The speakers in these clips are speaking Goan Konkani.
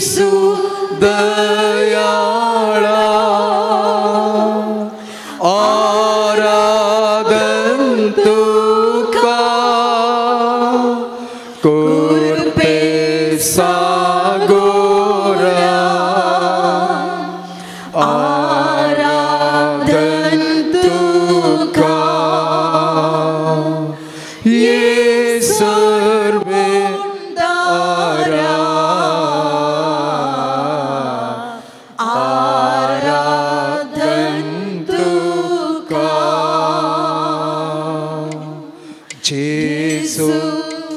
जेसू दयाळा आराधन तुका कृपे सागोरा आराधन तुका येसू आराधन तुका जेसू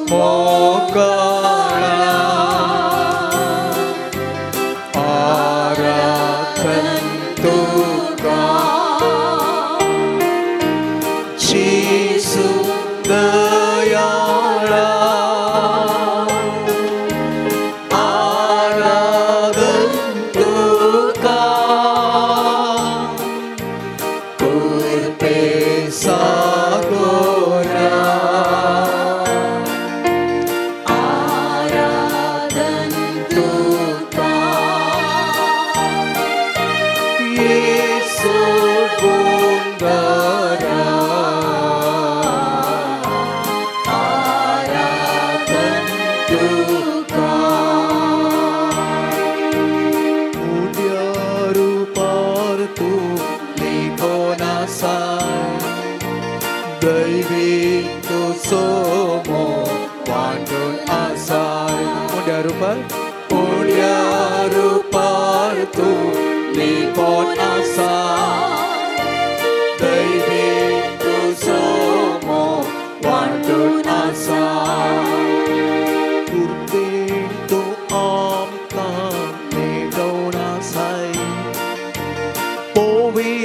मोगाळा आराधन तुका जेसू दयाळा आराधन तुका कृपे सागोरा आराधन तुका येसू गुंदरा आराधन तुका उद्या रूपार तूं लिखोन आसाय दैवी तुजो मोग वांटून आसाय उद्या रूपार तूं लिखोन आसाय दैवी तुजो मोग वांटून आसाय कृपेन तूं आमकां मेळोवन आसाय पोवी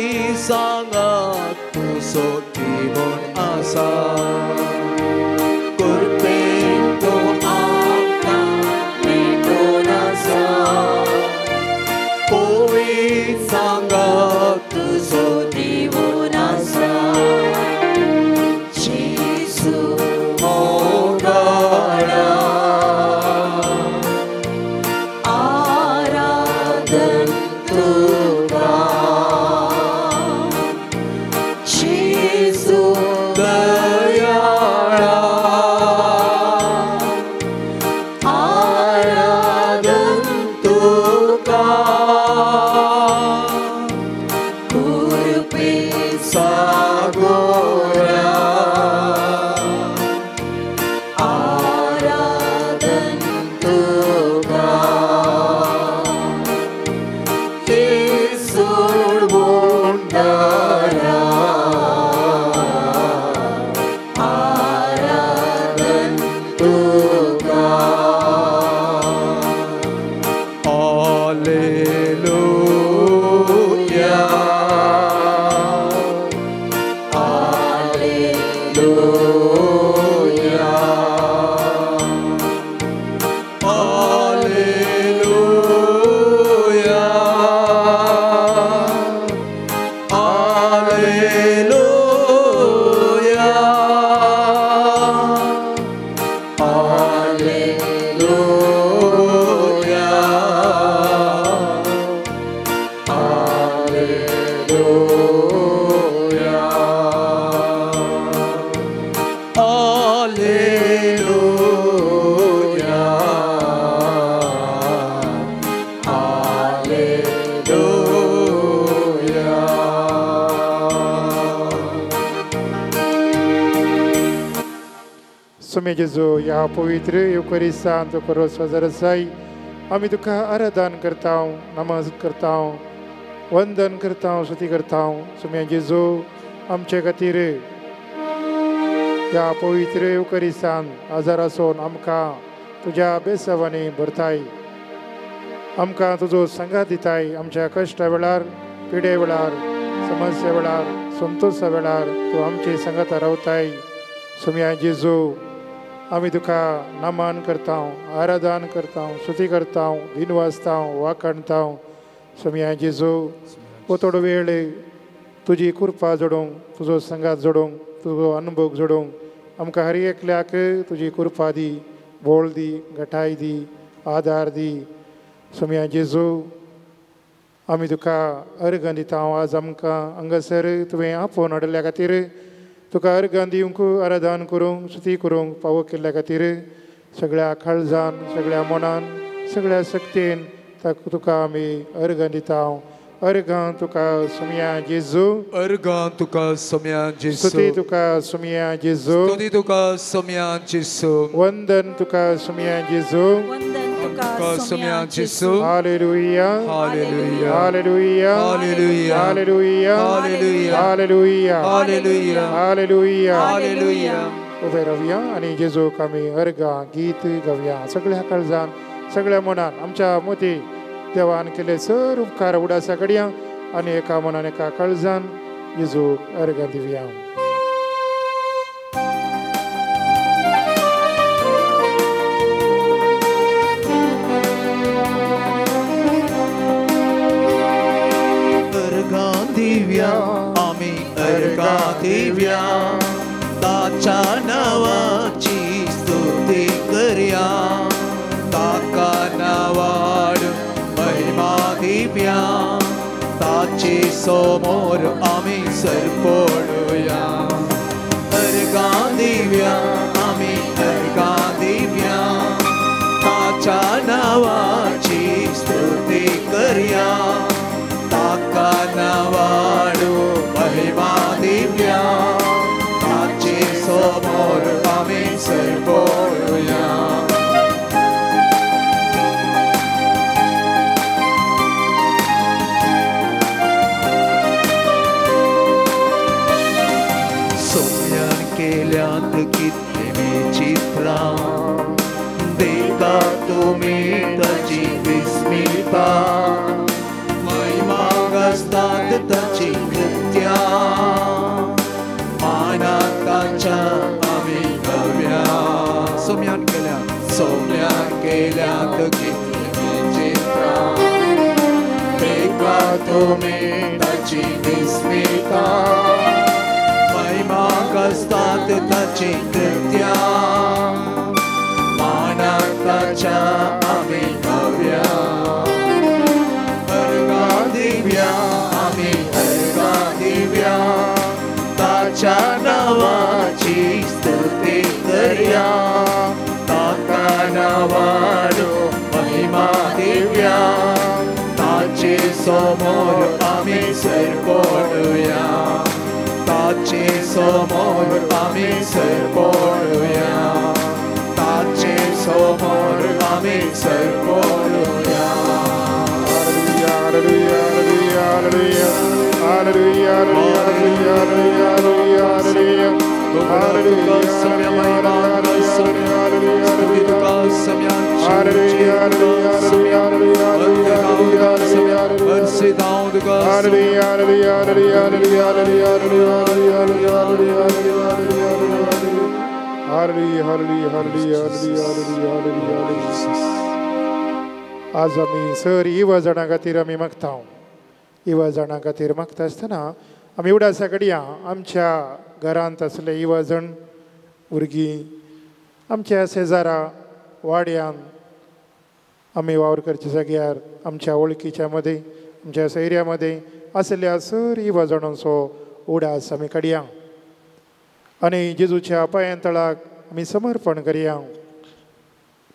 सांगात तुजो दिवन आसा कृपेन तूं आमकां मेळोवन आसा पोवी सांगात तुजो दिवन आसा जेसू मोगाळा आराधन तुका जेसू दयाळा आराधन तुका कृपे सागोरा आराधन तुका येसू गुंदरा आराधन तुका Alleluia Alleluia Alleluia Alleluia Alleluia Alleluia Alleluia Alleluia. सुमे जेजू ह्या पवित्र येवकरिसान तुका रोस आसाय आमी तुका आराधन करता नमज करता वंदन करता स्तुती करता. सुमे जेजू आमचे खातीर ह्या पवित्र येवकरिसान आजार आसून आमकां तुज्या बेसावांनी भरताय, आमकां तुजो सांगात दिताय. आमच्या कश्टा वेळार, पिडे वेळार, समस्या वेळार, संतोशा वेळार तूं आमचे सांगाता रावताय. सुम्या जेजू आमी तुका नमन करता, आराधन करता, स्तुती करता, दिनवासता, वाखाणता. सुम्या जेजू हो थोडो वेळ तुजी कृपा जोडूंक, तुजो सांगात जोडूंक, तुजो अनुभव जोडूंक आमकां हर एकल्याक तुजी कृपा दी, बोळ दी, गठाय दी, आदार दी. सोमया जेजू, आमी तुका अर्गां दिता. आज आमकां हांगासर तुवें आपोवन हाडिल्ल्या खातीर, तुका अर्गां दिवंक, आराधन करूंक, स्तुती करूंक पावो केल्ल्या खातीर सगळ्या काळजान, सगळ्या मनान, सगळ्या शक्तीन तुका आमी अर्गां दिता. अर्गां तुका सोमया जेजू, अर्गां तुका सोमया जेजू, स्तुती तुका सोमया जेजू, स्तुती तुका सोमया जेजू, वंदन तुका सोमया जेजू, वंदन तुका सोमया जेजू. Hallelujah, hallelujah, hallelujah, hallelujah, hallelujah, hallelujah, hallelujah, hallelujah, hallelujah, hallelujah. उबे रावया आनी जेजूक आमी अर्गां गीत गावया. सगळ्या काळजान, सगळ्या मनान आमच्या मती देवान केले सर उपकार उडासा कडया आनी एका मनान, एका काळजान जेजूक अर्गां दिवया. अर्गां दिव्या आमी, अर्गां दिव्या, ताच्या नांवाची स्तुती करया, ताका नांवाड महिमा दिव्या, ताचे समोर आमी सरपडुया. अर्गां दिव्या आमी, अर्गां दिव्या, ताच्या नांवाची स्तुती करया, ताका नांवाड महिमा दिव्या, ताचे समोर आमी सरपडुया. सोम्यान केल्यात कितले विचित्रां, देखा तुमी ताची विस्मिता, महिमा गाजतात ताची कृत्यां, मानात ताच्या आमी गावया. सोम्यान केल्या, सोम्यान केल्यात कितले विचित्रां, देखा तुमी ताची विस्मिता, महिमा गाजतात ताची कृत्यां, मानात ताच्या आमी गावया. अर्गां दिव्या आमी, अर्गां दिव्या, ताच्या नांवाची स्तुती करया, ताका नांवाड महिमा दिव्या, ताचे समोर आमी सरपडुया, ताचे समोर आमी सरपडुया, ताचे समोर आमी सरपडुया. Hallelujah, hallelujah, hallelujah, hallelujah, hallelujah, hallelujah, आज आमी सर युवा जाणां खातीर आमी मागता. युवा जाणां खातीर मागता आसतना आमी उडासा कडया आमच्या घरांत आसले युवा जाण भुरगीं, आमच्या शेजारा वाड्यान आमी वावर करच्या जाग्यार, आमच्या वळखीच्या मदें, आमच्या सैऱ्या मदें आसल्या सर युवा जाणांचो उडास आमी काडया आनी जेजूच्या पांयां तळाक आमी समर्पण करया.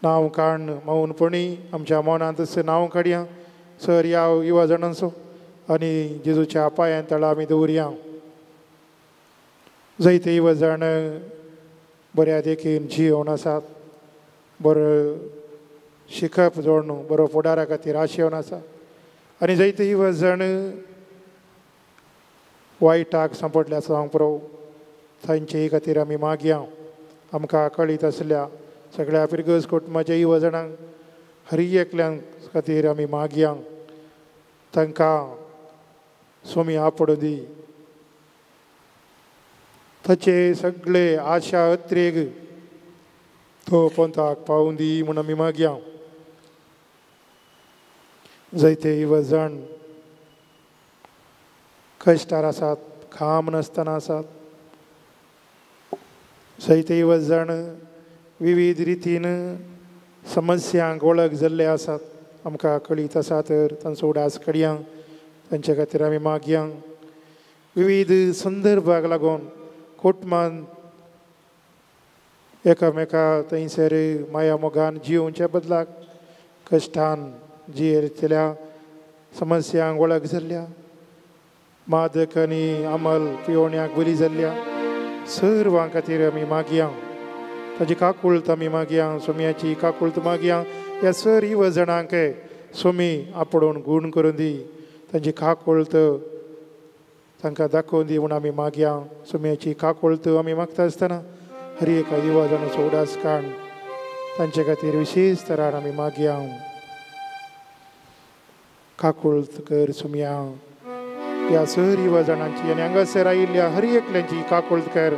नांव काण मौनपणी आमच्या मनांत नांव काडया सर ह्या युवा जाणांचो आनी जेजूच्या पांयां तळा आमी दवरया. जायते युवा जाण बऱ्या देखीन जियोवन आसात, बरो शिकप जोडून बरो फुडारा खातीर आशेवन आसा आनी जायते युवा जाण वायटाक सांपडल्या सांग पुरो, तांचे खातीर आमी मागया. आमकां कळीत आसल्या सगळ्या पिरगज कुटुंबाच्या युवा जाणांक हर एकल्यां खातीर आमी मागया, तांकां स्वामी आपडूं दी, ताचे सगळे आशा अत्रेग तो पंथाक पावूं दी म्हूण आमी मागया. जायते युवा जाण कश्टार आसात, काम नासतना आसात, जायते युवा जाण विविध रितीन समस्यांक वळख जाल्ले आसात. आमकां कळीत आसा तर तांचो उडास काडया, तांच्या खातीर आमी मागया. विविध संदर्भाक लागून कुटुंबान एकामेका थंयसर माया मोगान जियोवच्या बदलाक कश्टान जियेतल्या समस्यांक वळख जाल्ल्या, मादक आनी अमल पिवण्याक बरी जाल्ल्या सर्वां खातीर आमी मागया. ताजी काकूळत आमी मागया, सोम्याची काकूळत मागया. ह्या सर युवजणांक सोमी आपोवन गूण करून दी, तांची काकूळत तांकां दाखोवन दी म्हूण आमी मागया. सोम्याची काकूळत आमी मागता आसतना हर एका युवजणाचो उडास काड, तांचे खातीर विशेश तरान आमी मागया. काकूळत कर सोम्या, ह्या सर युवजणांची आनी हांगासर आयिल्ल्या हर एकल्यांची काकूळत कर.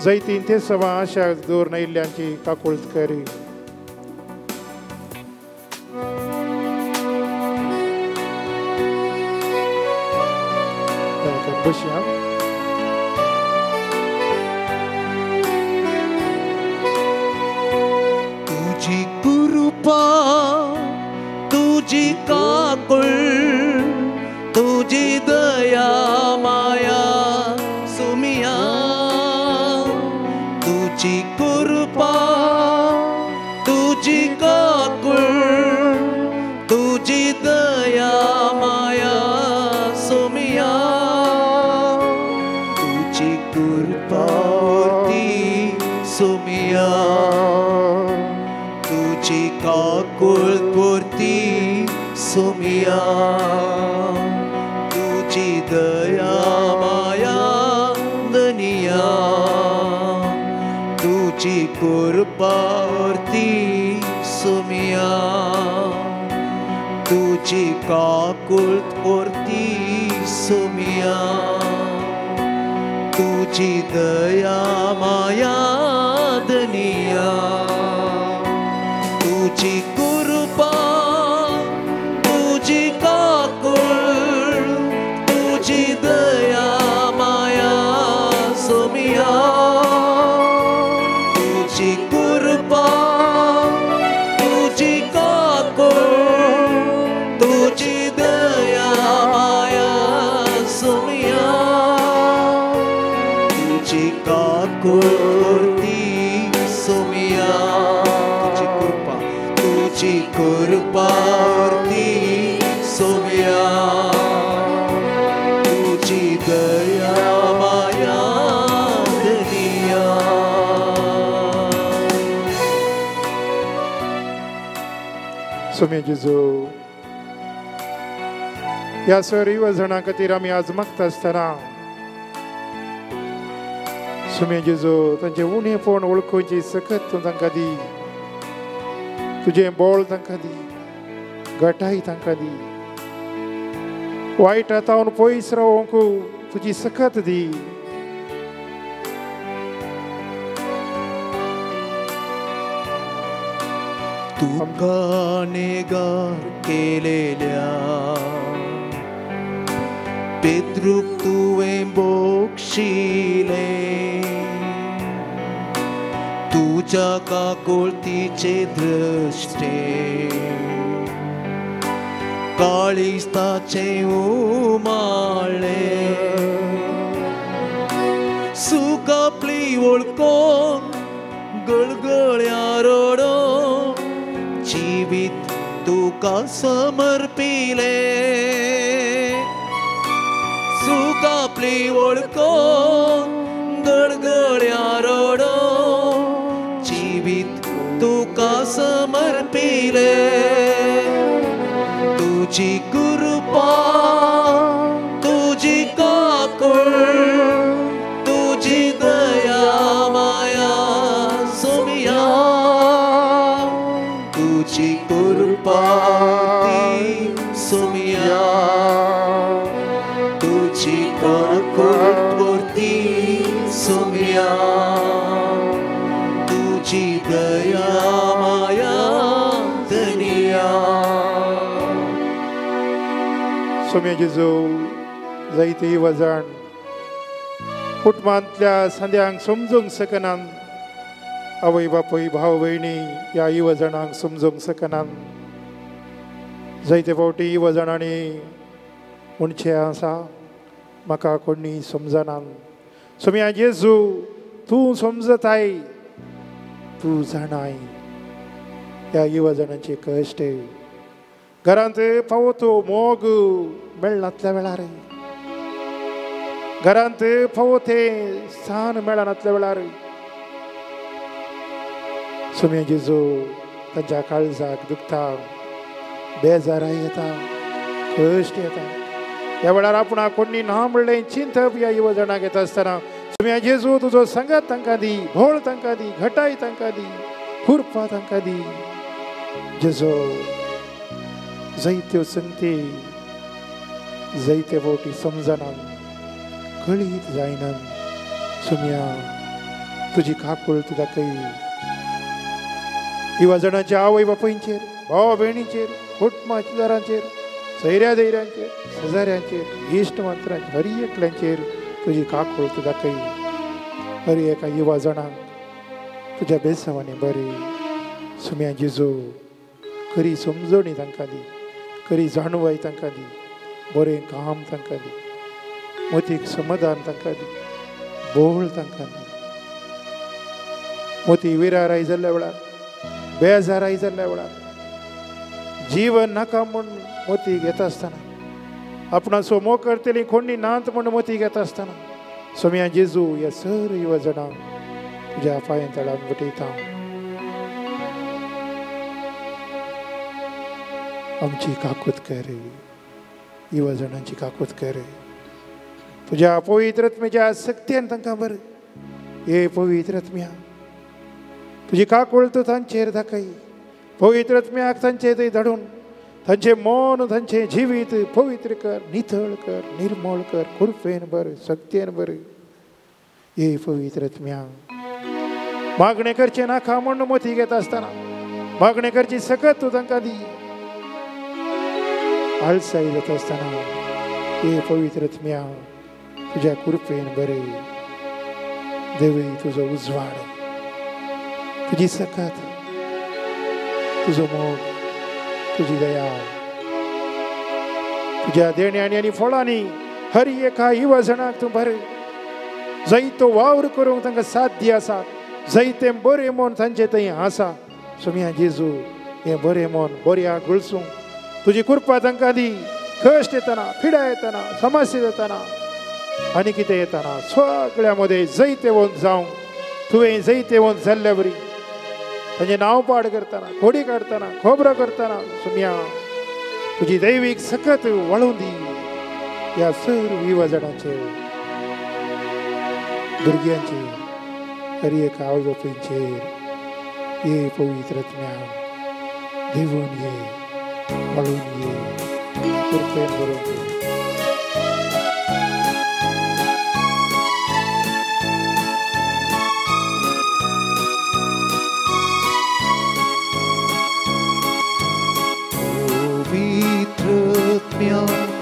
जैतीन ते सवा आशा दवरून आयिल्ल्यांची काकूळत कर. बसया. तुजी कृपा, तुजी काकूळ, तुजी दया माया सुमिया. तुजी कृपा, तुजी काकूळ, तुजी दया माया सुमिया. तुजी कृपा ती सुमिया, तुजी काकूळ पुरती सुमिया, तुजी दया माया दनिया, तुजी कृपा ती सुमिया, तुजी काकूळ पुरती सुमिया, तुजी दया माया दनिया. तुजी कृपा, तुजी काकूळ, तुजी दया माया सुमिया. तुजी कृपा, तुजी काकूळ, तुजी दया माया सुमिया. तुजी काकूळ ती सुमिया, तुजी कृपा, तुजी कृपा ती सुमिया, तुजी दया माया दनिया. सोम्या जेजू, ह्या सर युवजणां खातीर आमी आज मागता आसतना सोम्या जेजू तांचें उणेपण वळखुची सकत तूं तांकां दी, तुजें बळ तांकां दी, गटाय तांकां दी, वायट आतावन पयस रावंक तुजी सकत दी. तुका नेगार केलेल्या पेद्रूक तुवें बोक्षिलें, तुज्या काकुळतीचे दृश्टे काळीज ताचें उमाळ्ळें. सुख आपली वळखून गळगळ्या रडोन जिवीत तुका समर्पिलें. सुख आपली वळखून गळगळ्या रडोन जिवीत तुका समर्पिलें. तुजी कृपा, तुजी काकूळ, तुजी दया माया सुमिया. तुजी कृपा ती सुमिया, तुजी काकूळ पुरती सुमिया, तुजी दया माया दनिया. सोम्या जेजू, जायते युवजण कुटुंबांतल्या संद्यांक समजूंक शकनात, आवय बापूय भाव भयणी ह्या युवजणांक समजूंक शकनात. जायते फावटी वजणांनी म्हणचें आसा म्हाका कोणी समजना. सोम्या जेजू तूं समजताय, तूं जाणाय ह्या युवजणांचे कश्ट. घरांत फावो तो मोग मेळनातल्या वेळार, घरांत फावो तें स्थान मेळनातल्या वेळार सोम्या जेजू तांच्या काळजाक दुखता, बेजाराय येता, कश्ट येता. ह्या वेळार आपणाक कोणी ना म्हणलें चिंतप ह्या युवजणाक येता आसतना सोम्या जेजू तुजो सांगात तांकां दी, भोळ तांकां दी, घटाय तांकां दी, खुरपा तांकां दी. जेजू जायत्यो संगती जायते फावटी समजना, कळीत जायना. सोम्या तुजी काकूळ तूं दाखय युवजणाच्या आवय बापायचेर, भाव भयणीचेर, कुटुंबाचेर, सैऱ्या धैर्यांचेर, शेजाऱ्यांचेर, इश्ट मात्रांचेर, हर एकल्यांचेर तुजी काकूळ तूं दाखय. हर एका युवा जाणांक तुज्या बेसांवांनी बरी. सोम्या जेजू खरी समजणी तांकां दी, खरी जाणवाय तांकां दी, बरें काम तांकां दी, मोतीक समाधान तांकां दी, बोळ तांकां दी. मोती विराराय जाल्ल्या वेळार, बेजाराय जाल्ल्या वेळार, जीवन नाका म्हूण मोती घेता आसतना, आपणाचो मोग करतली कोणी नात म्हूण मोती घेता आसतना सोम्या जेजू ह्या सर युवजणांक तुज्या पांयां तळान बटयता. आमची काकूत कर, युवजणांची काकूत कर. तुज्या पवित्र आत्म्याच्या सक्तीन तांकां बरें. हे पवित्र आत्म्या तुजी काकूळ तूं तांचेर दाखय. पवित्र आत्म्याक तांचे थंय धाडून तांचें मन, तांचें जिवीत पवित्र कर, नितळ कर, निर्मळ कर, कृपेन बरें, सक्तीन बरें. हे पवित्र आत्म्या मागणें करचें नाका म्हूण मोती घेता आसतना मागणें करची सकत तूं तांकां दी. आळसाय जाता आसतना हे पवित्र आत्म्या तुज्या कृपेन बरें. देवी तुजो उजवाड, तुजी सकत, तुजो मोग, तुजी दया तुज्या देण्यांनी आनी फळांनी हर एका युवजणाक तूं बरें. जायतो वावर करूंक तांकां साध्य आसा, जायतें बरें मन तांचे थंय आसा. सोम्या जेजू हें बरें मन बऱ्या गळसूंक तुजी कृपा तांकां दी. कश्ट येतना, पिडा येतना, समस्या येतना आनी कितें येतना सगळ्या मदें जैतेवंत जावंक तुवें जैतेवंत जाल्ल्या वरी तांचें नांव पाड करतना, खोडी काडटना, खबरो करतना सोम्या तुजी दैवीक सकत वळूं दी ह्या सर्व युवजणांचेर, भुरग्यांचेर, हर एका आवय बापायचेर. ये पवित्र आत्म्या देवून ये, वळून ये, कृपेन बरोवन ये.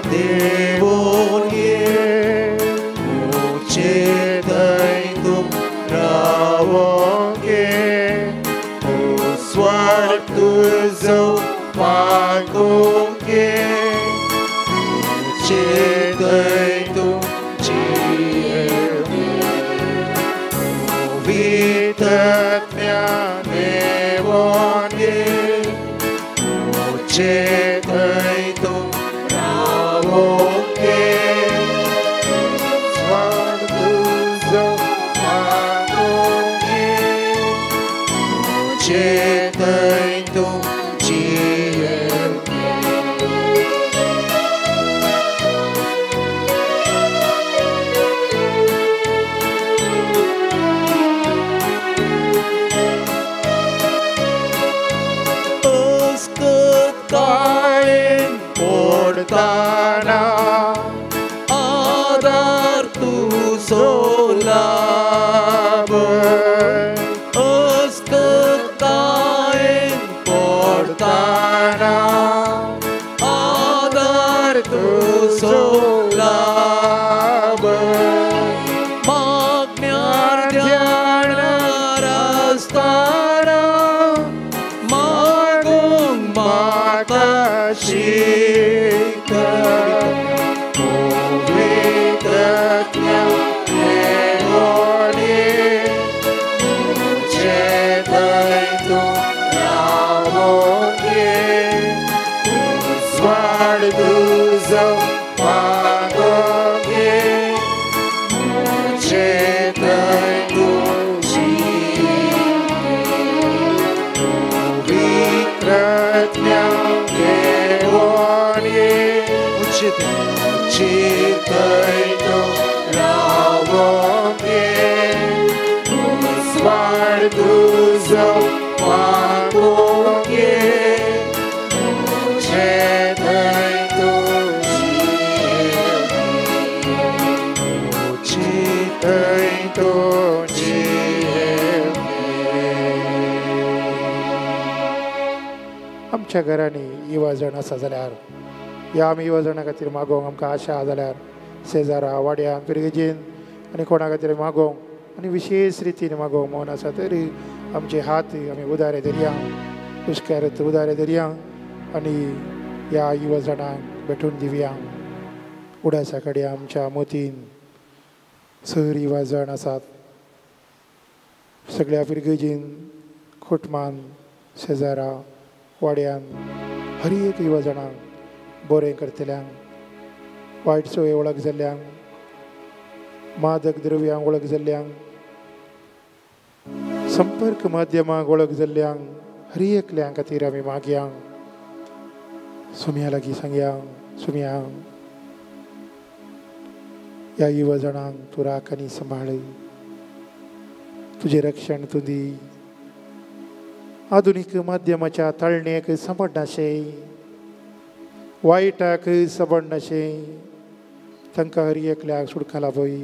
देवोन ये मुझे तूं रावोंगे स्वर तुझो पागोंगे मुझे तूं जिये पवित्र आत्म्या देवोन ये मुझे तूं आधार तुझो लाभ अस्कतायेन पडताना आधार तुझो लाभ मागण्यार ध्यानार आसताना मागूंक म्हाका शी आमच्या घरांनी युवा जाण आसा जाल्यार ह्या आमी युवा जाणां खातीर मागोवंक आमकां आशा आसा जाल्यार शेजारा वाड्यान पिरगेजीन आनी कोणा खातीर मागोवंक आनी विशेश रितीन मागोवंक मन आसा तरी आमचे हात आमी उदारे धरया, हुस्क्यार उदारे धरया आनी ह्या युवा जाणांक भेटून दिवया. उडासा कडेन आमच्या मतीन सर युवा जाण आसात सगळ्या पिरगेजीन खोटमान शेजारा वाड्यान हर एक युवा जाणांक बरें करतल्यांक, वायट संवय वळख जाल्ल्यांक, मादक द्रव्यांक वळख जाल्ल्यांक, संपर्क माध्यमांक वळख जाल्ल्यांक हर एकल्यां खातीर आमी मागया. सुम्या लागीं सांगया, सुम्या ह्या युवा जाणांक तूं राख आनी सांबाळ, तुजें रक्षण तूं दी. आधुनीक माध्यमाच्या ताळणेक सांबाळनाशें, वायटाक सांबाळनाशें, तांकां हर एकल्याक सुटका लाभय.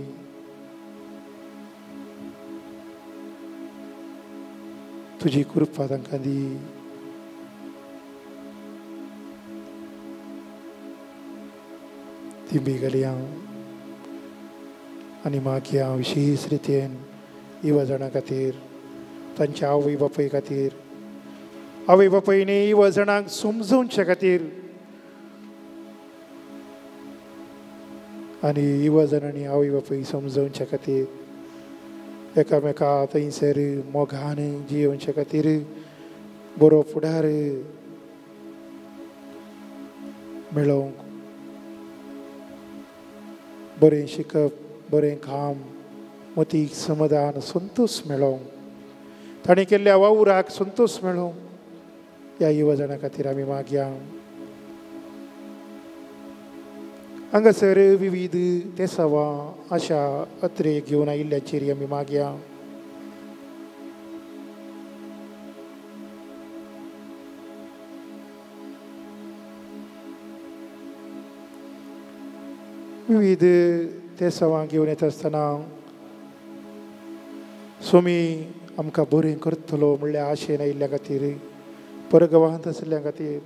तुजी कृपा तांकां दी. तिंबी घालया आनी मागया विशेश रितीन युवा जाणां खातीर, तांच्या आवय बापूय खातीर, आवय बापायनी युवा जाणांक समजोवच्या खातीर आनी युवा जाणांनी आवय बापूय समजोवच्या खातीर, एकामेका थंयसर मोगान जियोवच्या खातीर बरो फुडार मेळोवंक, बरें शिकप, बरें काम, मतीक समाधान, संतोश मेळोवंक, ताणें केल्ल्या वावराक संतोश मेळोवंक ह्या युवा जाणां खातीर आमी मागया. हांगासर विविध तेसावां आशा अत्रे घेवन आयिल्ल्याचेर आमी मागया. विविध तेसावां घेवन येता आसतना स्वामी आमकां बरें करतलो म्हणल्यार आशेन आयिल्ल्या खातीर, परगवांत आशिल्ल्या खातीर,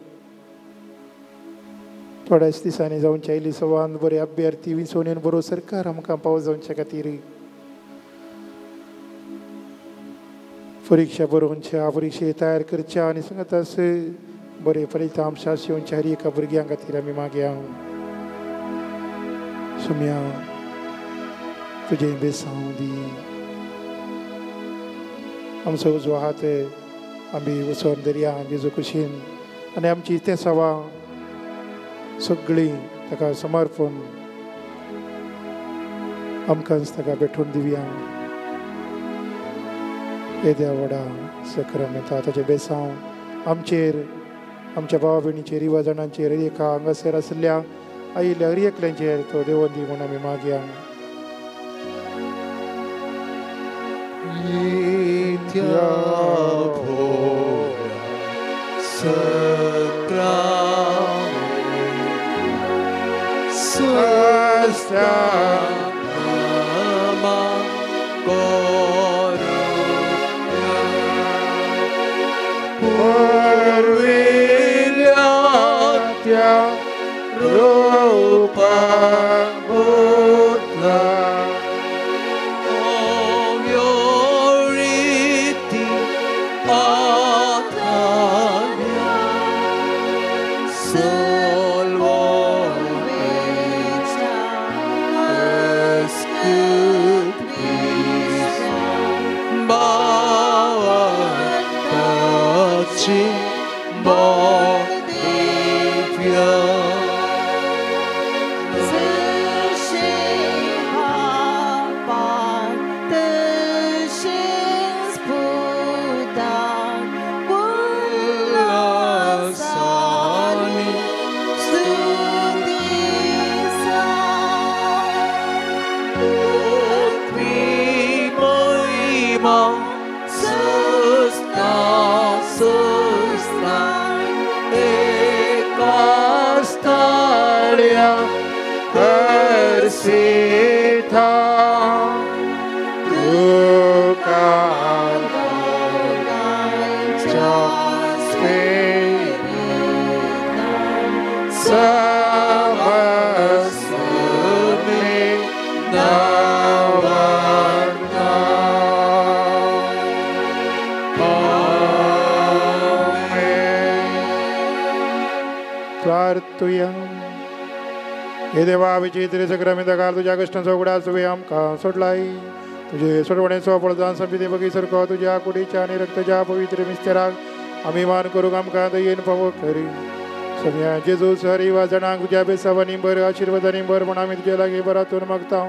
थोड्याच दिसांनी जावचे आयली सवान बरे अभ्यर्थी विंचोवणेन बरो सरकार आमकां पावस जावच्या खातीर, परिक्षा बरोवच्या, परिक्षे तयार करच्या आनी सांगतास बरे फलितांश येवच्या हर एका भुरग्यां खातीर आमी मागया. सुम्या तुजें बेसांव दी. आमचो उजवो हात आमी वचोन दर्या जेजू कुशीन आनी आमची तेसावां सगळीं ताका समर्पण आमकांच ताका भेटून दिवया. येद्या व्हडा सक्रामेंता ताचें बेसांव आमचेर, आमच्या भावा भयणीचेर, युवा जाणांचेर, एका हांगासर आशिल्ल्या आयिल्ल्या हर एकल्यांचेर तो देवोन दी म्हूण आमी मागया. So बसयता तुका दोगांयच्या स्पिरितान समस्तुमे दवरता. प्रार्थुया. हे देवा विचित्र सक्रमित काल तुज्या कश्टांचो उगडास तुवें आमकां सोडलाय. तुजे सोडवणेचो फळदान संपिते बगी सारको तुज्या कुडीच्या आनी रक्ताच्या पवित्र मिस्तेराक आमी मान करूंक आमकां दयेन फावो करी. सगळ्या जेजू हरी वा जाणांक तुज्या बेसावांनी बर आशिर्वादांनी बर म्हूण आमी तुजे लागीं बरातून मागता,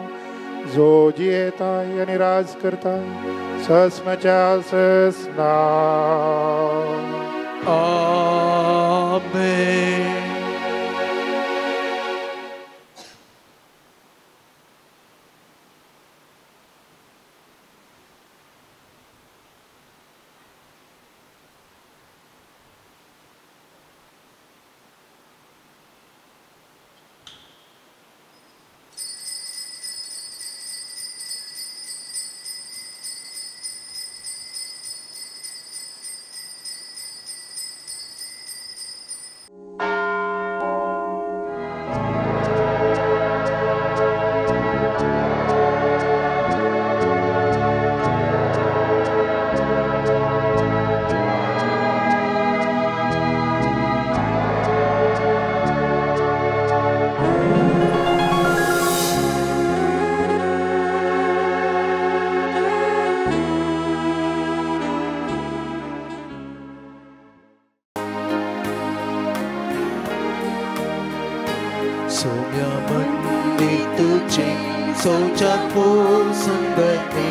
जो जियेताय आनी राज करताय सस्नाच्या सस्ना. आमेन. सोम्या मंदिर तुझे सोच्यात सुंदरते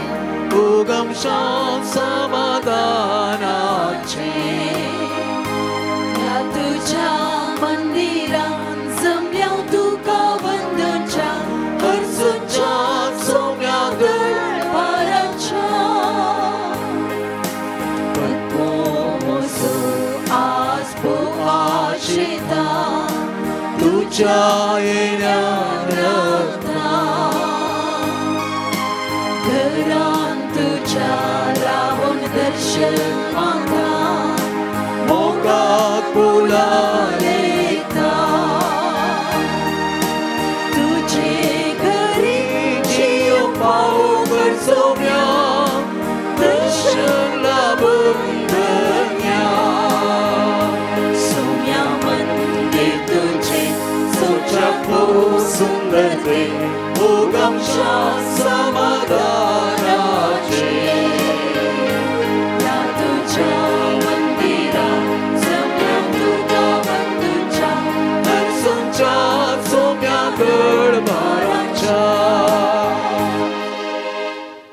उगम शांत समाधानाचे. ह्या तुझ्या मंदिरान जमल्या तुका वंदनच्या हरसुच्या सोम्या दरबाराच्या. पद्मोसो आज आशेता तुझ्या येण्यान रक्ता घरान तुझ्या रावून दर्शन मागता मोगाक फुलां तुझे घरी जियो पावोवंक सोम्या दर्शन लाभूंक धन्या. सोम्या मंदिर तुझे सोच्यात सुंदर ते उगम शांत समाधानाचे. ह्या तुझ्या मंदिरान जमल्या तुका वंदुच्या हरसुच्या सोम्या दरबाराच्या.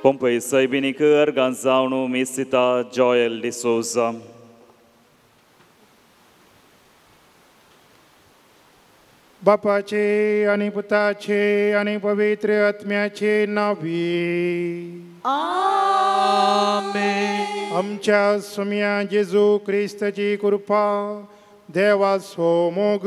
पोंपय सायबिनीक अर्गां जावन मिसिता जॉयल डिसोजा. बापाचे आनी पुताचे आनी पवित्र आत्म्याचे नावी. आमेन. आमच्या सुम्या जेजू क्रिस्ताची कृपा, देवाचो मोग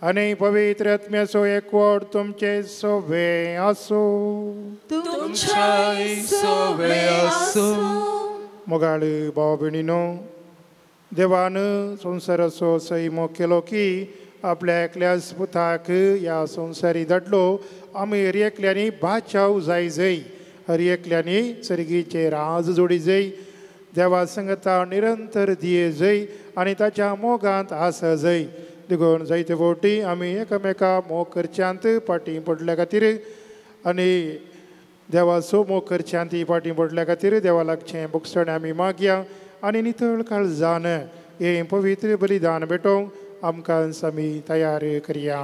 आनी पवित्र आत्म्याचो एकवट तुमचे सोवे आसूं. तुमच्याय सोवे आसूं. मोगाळ भाव भयणीनो, देवान संवसाराचो सैमो केलो की आपल्या एकल्याच पुताक ह्या संवसारी धाडलो. आमी हर एकल्यांनी बाचाव जाय जय, हर एकल्यांनी सर्गीचे राज जोडी जय, देवा संगता निरंतर दिये जय आनी ताच्या मोगांत आसा जय. देखून जायते फावटी आमी एकामेका मोग करच्यांत फाटीं पडल्या खातीर आनी देवाचो मोग करच्यांत फाटीं पडल्या खातीर देवा लागचें भोगसणें आमी मागया आनी नितळ काळजान हें पवित्र बलिदान भेटोवंक आमकां आमी तयार करया.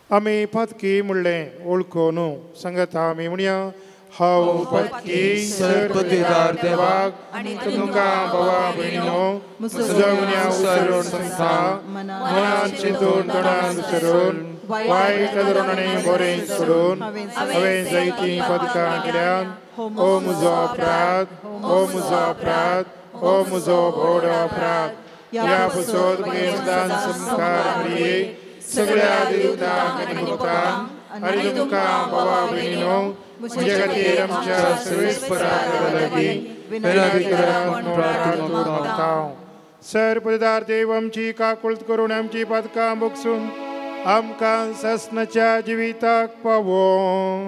आमी पातकी म्हणलें वळखून सांगता आमी म्हणया, हांव पातकी सर्पदिदार देवाक तुमकां भावा भयणीनो म्हजो गुन्यांव विसरून सांगता, मनान चिंतून तोंडान विसरून वायट धरून आनी बरें सोडून हांवें जायतीं पदकां केल्यात. ओ म्हजो अपराध, ओ म्हजो अपराध, ओ म्हजो व्हड अपराध. ह्या पसोत मुखार मरिये सगळ्या देवतांक आनी भक्तांक आनी तुमकां बाबा भयणीनो म्हजे खातीर आमच्या सर्वेस्परा लागीं विनंती करात म्हूण प्रार्थना मागता. सर पदार देव आमची काकुळट करून आमची पातकां भोगसून आमकां सासणाच्या जिविताक पावोवं.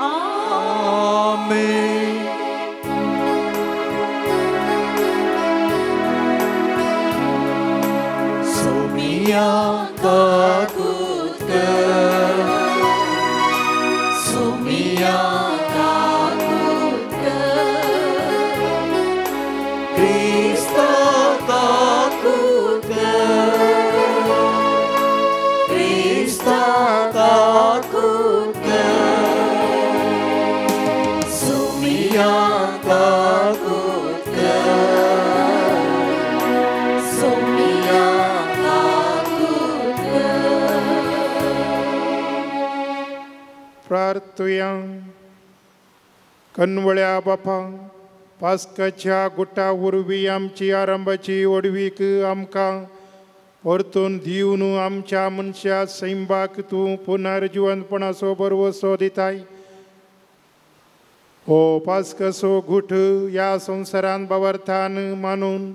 आमेन. सोमिया काकूत कर, सोमिया काकूत कर, क्रिस्ता काकूत कर, क्रिस्ता काकूत कर, सोमिया काकूत कर, सोमिया काकूत कर. प्रार्थुया. कनवळ्या बापा, पास्काच्या गुटा वरवीं आमची आरंभाची व्हडवीक आमकां परतून दिवन आमच्या मनशा सैंबाक तूं पुनर्जिवंतपणाचो भरवसो दिताय. हो पास्काचो गुठ ह्या संवसारान बावर्थान मानून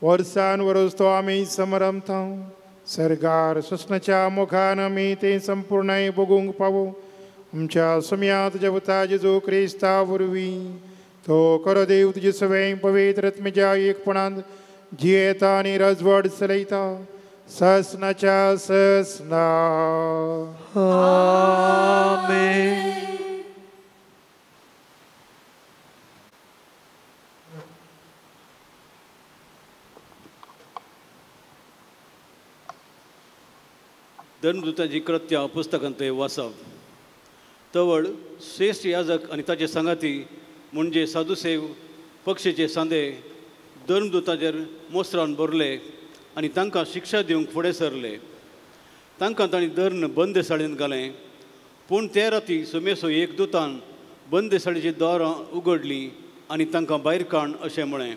वर्सान वर्स तो आमी समरमता. सरगार सोसणाच्या मोगान आमी तें संपूर्णाय भोगूंक पावो. आमच्या सोम्या तुज्या पुता जेजू क्रिस्ता वरवीं तो खरो देव तुजे सवें पवित्र आत्म्याच्या एकपणांत जियेता आनी राजवट चलयता ससनाच्या ससना. आमेन. धर्मदूतांची कृत्या पुस्तकांतलें वाचप. तवळ श्रेश्ठ याजक आनी ताचे सांगाती म्हणजे साधुसेव पक्षीचे सांदे धर्मदूतांचेर मोसरान भरले आनी तांकां शिक्षा दिवंक फुडें सरले. तांकां तांणी धर्न बंदसाळेंत घालें. पूण ते राती सुमेसो एक दुतान बंदसाळेचीं दारां उगडलीं आनी तांकां भायर काड अशें म्हळें,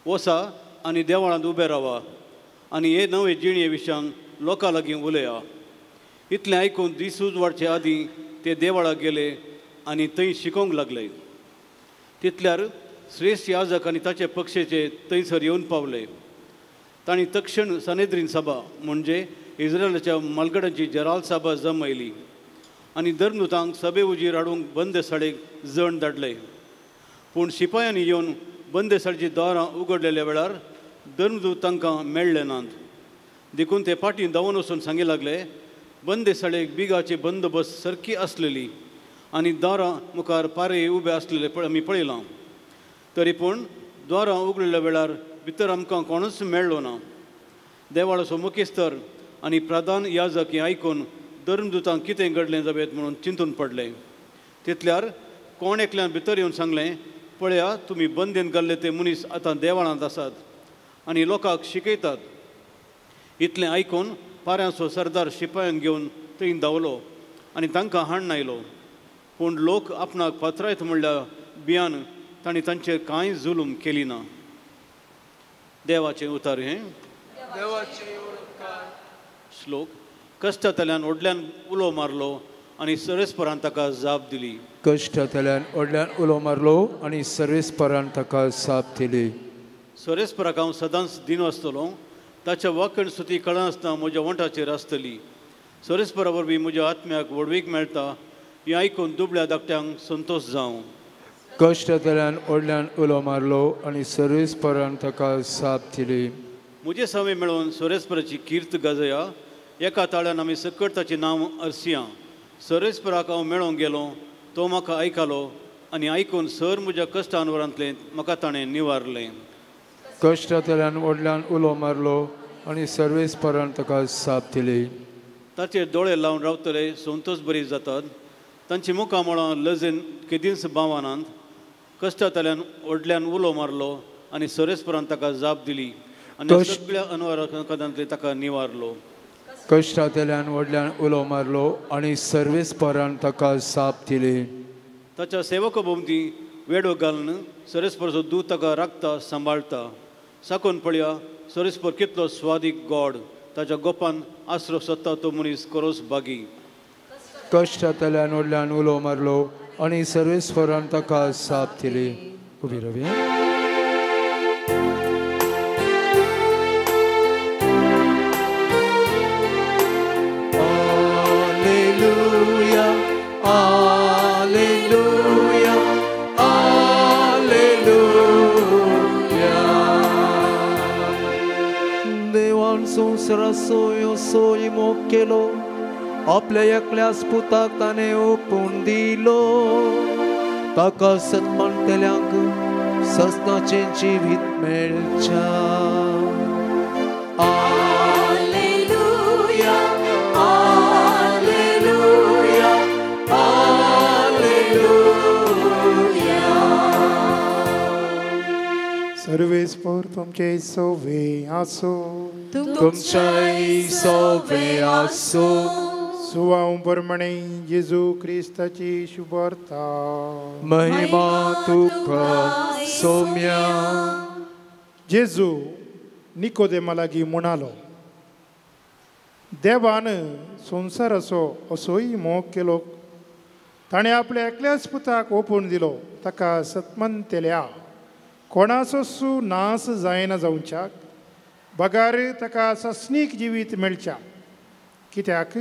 वसा आनी देवळांत उबे रावा आनी हे नवे जिणे विशयान लोकां लागीं उलया. इतलें आयकून दीस उजवाडचे आदीं ते देवळाक गेले आनी थंय शिकोवंक लागले. तितल्यार श्रेश्ठ याजक आनी ताचे पक्षेचे थंयसर येवन पावले. तांणी तक्षण सनेद्रीन सभा म्हणजे इस्रायलाच्या मालगड्यांची जराल सभा जमयली आनी धर्मदूतांक सभे उजीर हाडूंक बंदसाळेक जण धाडले. पूण शिपायांनी येवन बंदसाळेचीं दारां उगडलेल्या वेळार धर्मदूत तांकां मेळ्ळे नात. देखून ते फाटीं धांवून वचून सांगी लागले, बंदेसाळेक बिगाची बंदोबस्त सारकी आसलेली आनी दारां मुखार पारे उबे आसलेले आमी पळयलां. तरी पूण दारां उगडलेल्या वेळार भितर आमकां कोणूच मेळ्ळो ना. देवाळाचो मुखेस्तर आनी प्रधान याजक हें आयकून धर्मदूतांक कितें घडलें जावं म्हणून चिंतून पडले. तितल्यार कोण एकल्यान भितर येवन सांगलें, पळया तुमी बंदेन घाल्ले ते मनीस आतां देवळांत आसात आनी लोकांक शिकयतात. इतलें आयकून पाऱ्यांचो सरदार शिपायांक घेवन थंय धांवलो आनी तांकां हाडून आयलो. पूण लोक आपणाक पात्रायत म्हणल्या भियान तांणी तांचेर कांय जुलूम केली ना. देवाचें उतार हें. श्लोक. कश्टांतल्यान व्हडल्यान उलो मारलो आनी सर्वेस्परान ताका जाप दिली. कश्टांतल्यान व्हडल्यान उलो मारलो आनी सर्वेस्परान ताका जाप दिली. सर्वेस्पराक हांव सदांच दिनो आसतलो. ताच्या वाकण स्तुती कळनासतना म्हज्या वंठाचेर आसतली. सर्वेस्परा वरवीं म्हज्या आत्म्याक व्हडवीक मेळटा. हें आयकून दुबळ्या धाकट्यांक संतोश जावं. कश्टांतल्यान व्हडल्यान उलो मारलो आनी सर्वेस्परान ताका जाप दिली. म्हजे सवे मेळोवन सर्वेस्पराची कीर्त गाजया. एका ताळ्यान आमी सकट ताचें नांव अरसिया. सर्वेस्पराक हांव मेळोंक गेलो, तो म्हाका आयकलो आनी आयकून सर म्हज्या कश्टांवरांतलें म्हाका ताणें निवारलें. कश्टांतल्यान व्हडल्यान उलो मारलो आनी सर्वेस्परान ताका जाप दिली. ताचेर दोळे लावन रावतले संतोश बरी जातात. तांची मुखामळां लजेन केदींच बावनात. कश्टांतल्यान व्हडल्यान उलो मारलो आनी सर्वेस्परान ताका जाप दिली आनी सगळ्या अनवरांतलें ताका निवारलो. कश्टांतल्यान व्हडल्यान उलो मारलो आनी सर्वेस्परान ताका जाप दिली. ताच्या सेवका भोंवती वेडो घालून सर्वेस्पराचो दूत ताका राखता सांबाळटा. साकून पळया सरेस्पर कितलो स्वादीक गॉड ताच्या गोपान आसरो सोदता तो मनीस करोस बागी. कश्टांतल्यान व्हडल्यान उलो मारलो आनी सर्वेस्परान ताका साप दिली. उबी रावया. Alleluia, alleluia, alleluia. देवान संवसाराचो असोय मोग केलो, आपल्या एकल्याच पुताक ताणें ओंपून दिलो, ताका सत्मानतल्यांक सस्नाचें जिवीत मेळच्या. Alleluia, alleluia, alleluia. सर्वेस्पर तुमचे सोवे आसो. तुमच्याय सोवे आसो. सुवाव परमणे जेजू क्रिस्ताची शुभवार्ता. महिमा तुका सोम्या. जेजू निकोदेमा लागीं म्हणालो, देवान संवसाराचो असोय मोग केलो, ताणें आपल्या एकल्याच पुताक ओंपून दिलो, ताका सत्मनतेल्या कोणाचो सू नास जायना जावच्याक, बगार ताका सस्नीक जिवीत मेळच्या. कित्याक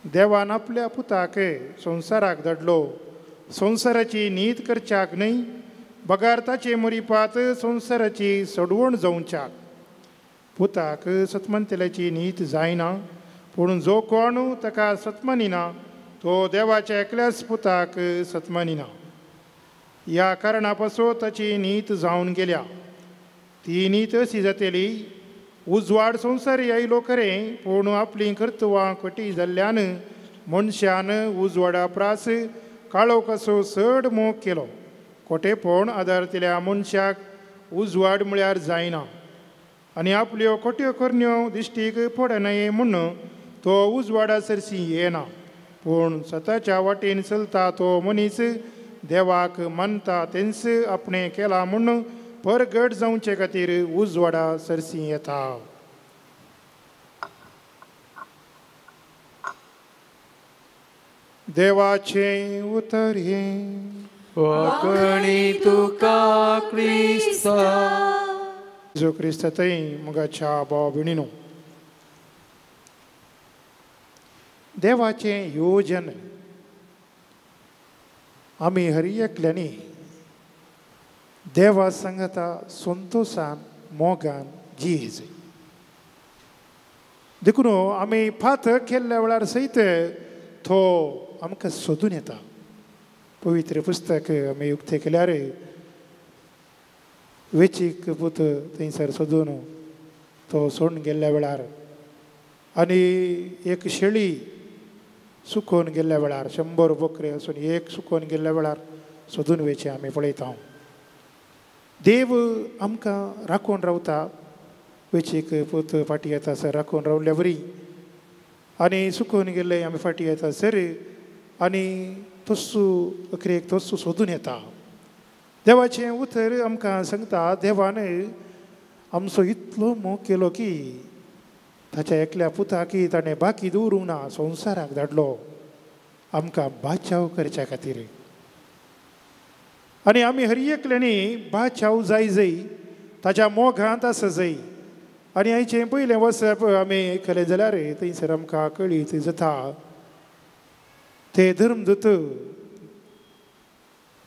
देवान आपल्या पुताक संवसाराक धाडलो, संवसाराची नीत करच्याक न्हय, बगार ताचे मुरिपात संवसाराची सोडवण जावच्याक. पुताक सत्मनतेल्याची नीत जायना, पूण जो कोण ताका सत्मनिना तो देवाच्या एकल्याच पुताक सत्मनिना. ह्या कारणा पासून ताची नीत जावन गेल्या. ती नीत अशी जातली, उजवाड संवसारी आयलो खरें, पूण आपलीं कर्तवां कटी जाल्ल्यान मनशान उजवाडा प्रास काळो कसो चड मोग केलो. खोटेपण आदारतल्या मनशाक उजवाड म्हळ्यार जायना, आनी आपल्यो खोट्यो करण्यो दिश्टीक पडनये म्हूण तो उजवाडा सरशी येना. पूण स्वताच्या वाटेन चलता तो मनीस देवाक मानता तेंच आपणें केलां म्हूण परगट जावचे खातीर उजवाडा सरशी येता. देवाचें उतर हें. वाकणी तुका क्रिस्ता. जेजू क्रिस्ता थंय मोगाच्या भाव भयणीनो, देवाचें योजन आमी हर एकल्यांनी देवा सांगता संतोशान मोगान जियेज. देखून आमी फात केल्ल्या वेळार सयत तो आमकां सोदून येता. पवित्र पुस्तक आमी उक्तें केल्यार वेचीक पूत थंयसर सोदून तो सोडून गेल्ल्या वेळार, आनी एक शेळी सुकोवन गेल्ल्या वेळार, 100 बकरे आसून एक सुकोवन गेल्ल्या वेळार सोदून वेचें आमी पळयता. देव आमकां राखून रावता. वेचीक पूत फाटी येता सर राखून रावल्या बरी, आनी सुकोवन गेल्ले आमी फाटी येता सर, आनी तस्सू अखरेक तस्सू सोदून येता. देवाचें उतर आमकां सांगता, देवान आमचो इतलो मोग केलो की ताच्या एकल्या पुताक ताणें बाकी दवरूंक ना, संवसाराक धाडलो आमकां बाचाव करच्या खातीर. आनी आमी हर एकल्यांनी बाचाव जाय जाय, ताच्या मोगांत आसा जाय. आनी आयचें पयलें वचप आमी आयकलें जाल्यार थंयसर आमकां कळीत जाता, ते धर्मदूत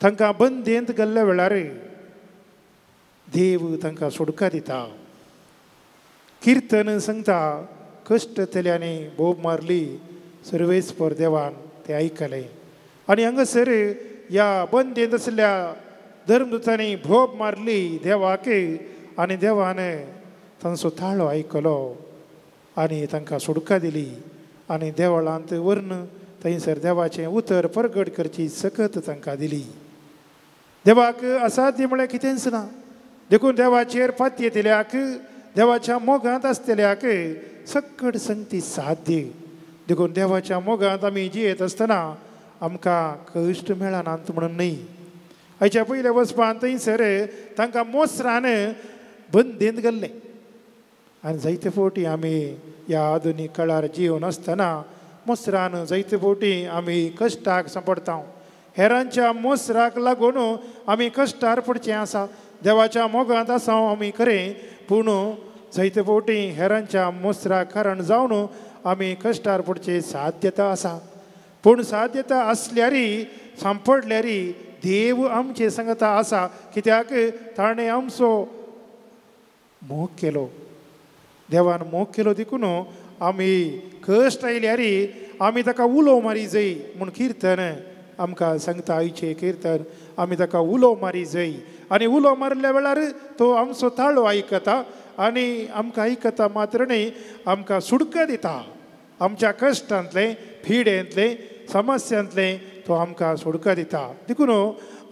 तांकां बंदेंत गेल्ल्या वेळार देव तांकां सोडका दिता. किर्तन सांगता, कश्ट तेल्यांनी बोब मारली, सर्वेस्पर देवान ते आयकलें. आनी हांगासर ह्या बंदेंत आशिल्ल्या धर्मदुतांनी भोब मारली देवाक, आनी देवान तांचो ताळो आयकलो आनी तांकां सोडका दिली. आनी देवळांत व्हरून थंयसर देवाचें उतर परगट करची सकत तांकां दिली. देवाक असाध्य म्हळ्यार कितेंच ना. देखून देवाचेर पातयेतल्याक, देवाच्या मोगांत आसतल्याक सकट संगती साध्य. देखून देवाच्या मोगांत आमी जियेत आसतना आमकां कश्ट मेळनात म्हणून न्हय. आयच्या पयल्या वचपान थंयसर तांकां मोसरान बंदेंत गेल्लें. आनी जायते फावटी आमी ह्या आधुनीक काळार जिवन आसतना मोसरान जायते फावटी आमी कश्टाक सांपडटा. हेरांच्या मोसराक लागून आमी कश्टार पडचें आसा. देवाच्या मोगांत आसा आमी खरें, पूण जायते फावटी हेरांच्या मोसराक कारण जावन आमी कश्टार पडचे साध्यता आसा. पूण साध्यता आसल्यारी सांपडल्यारी देव आमचे सांगता आसा, कित्याक ताणें आमचो मोग केलो. देवान मोग केलो देखून आमी कश्ट आयल्यारी आमी ताका उलो मारी जाय म्हूण किर्तन आमकां सांगता. आयचें किर्तन आमी ताका उलो मारी जाय आनी उलो मारल्या वेळार तो आमचो ताळो आयकता आनी आमकां आयकता मात्र न्हय, आमकां सुडका दिता. आमच्या कश्टांतलें, पिडेंतलें, समस्यांतलें तो आमकां सुडका दिता. देखून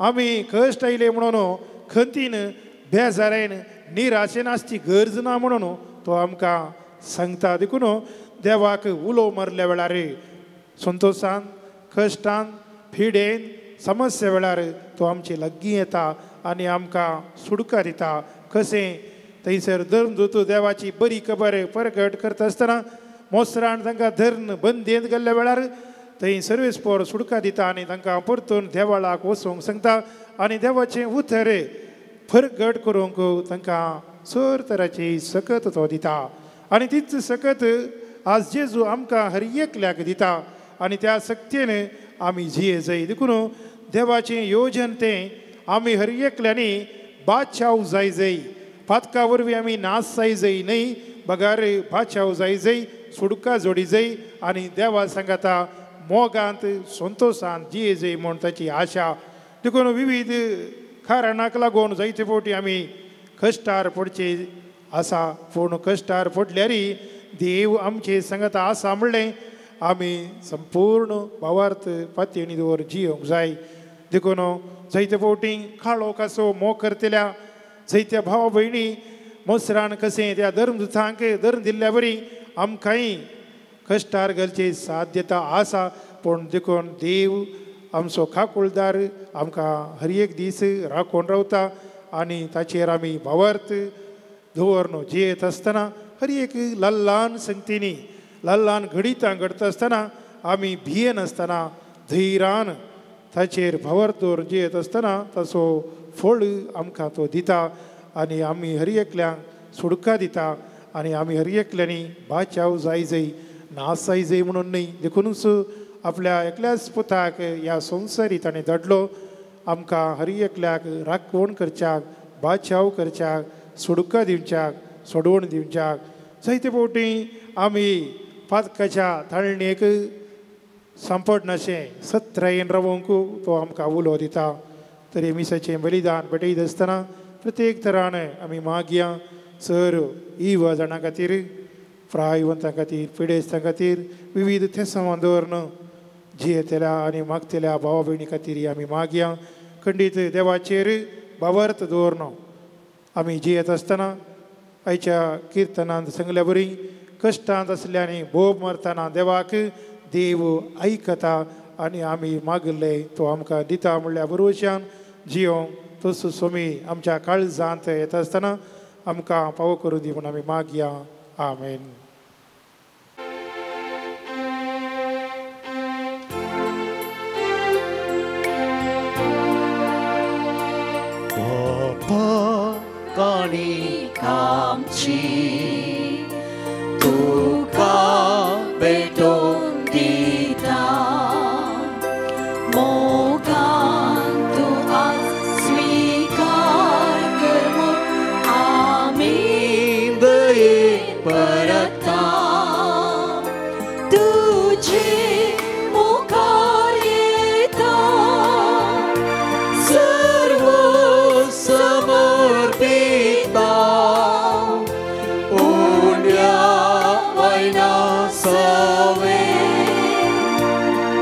आमी कश्ट आयले म्हणून खंतीन, बेजारायन, निराशेन आसची गरज ना म्हणून तो आमकां सांगता. देखून देवाक उलो मारल्या वेळार संतोशान, कश्टान, पिडेन, समस्या वेळार तो आमचे लागीं येता आनी आमकां सुडका दिता. कशें थंयसर धर्मदूत देवाची बरी खबर परगट करता आसतना मोसरान तांकां धरून बंदेंत गेल्ल्या वेळार थंय सर्वेस्पोर सुडका दिता आनी तांकां परतून देवाळाक वचूंक सांगता आनी देवाचें उतर परगट करूंक तांकां सर तराची सकत तो दिता. आनी तीच सकत आज जेजू आमकां हर एकल्याक दिता आनी त्या सक्तीन आमी जिये जाय. देखून देवाचें योजन तें आमी हर एकल्यांनी बादशाव जाय जाय. पातका वरवीं आमी नाश जाय जाय न्हय, बगार बादशाव जाय जाय, सुडका जोडी जाय आनी देवा सांगाता मोगांत, संतोशांत जिये जाय म्हूण ताची आशा. देखून विविध कारणाक लागून जायते फावटी आमी कश्टार पडचे आसा, पूण कश्टार पडल्यारी देव आमचे सांगाता आसा म्हणलें आमी संपूर्ण भावार्थ पातयेणी दवर जियोंक जाय. देखून जायते फावटी काळो कसो मोग करतल्या जायत्या भावा भयणी मोसरान कशें त्या धर्मदुतांक धर्म दिल्ल्या बरी आमकांय कश्टार घालची साध्यता आसा. पूण देखून देव आमचो खाकुळदार आमकां हर एक दीस राखून रावता आनी ताचेर आमी भावार्थ दवरून जियेत आसतना हर एक ल्हान ल्हान संगतींनी, ल्हान ल्हान घडितां घडता आसतना आमी भियेनासतना धैर्यान ताचेर भावार्थ दवरून जियेत आसतना ताचो फळ आमकां तो दिता आनी आमी हर एकल्यांक सुडका दिता आनी आमी हर एकल्यांनी बाचाव जाय जाय, नाश जाय जाय म्हणून न्हय. देखुनूच आपल्या एकल्याच पुताक ह्या संवसारी ताणें धाडलो आमकां हर एकल्याक राखवण करच्याक, बाचाव करच्याक, सुडका दिवच्याक, सोडवण दिवच्याक. जायते फावटी आमी पातकाच्या ताळणेक सांपडनाशें सत्रायेन रावंक तो आमकां उलो दिता. तरी मिसाचें बलिदान भेटयत आसतना प्रत्येक तरान आमी मागया सर इवा जाणां खातीर, प्रायवंतां खातीर, पिडेस्तां खातीर, विविध थेसांवां दवरून जियेतल्या आनी मागतल्या भावा भयणी खातीर आमी मागया. खंडीत देवाचेर भावार्थ दवरून आमी जियेत आसतना आयच्या किर्तनांत सांगल्या बरी कश्टांत आसल्यानी बोब मारतना देवाक देव आयकता आनी आमी मागिल्ले तो आमकां दिता म्हणल्या बरोवच्यान जियोंक तसो स्वामी आमच्या काळजांत येता आसतना आमकां पावो करूं दी म्हूण आमी मागया. आमेन. काणी तुका भेटोवन दिता मोगान तूं आज स्विकार कर म्हूण आमी दयेक परता तुजे मुखार येता सर्व समर्पिता उण्या वयना सवे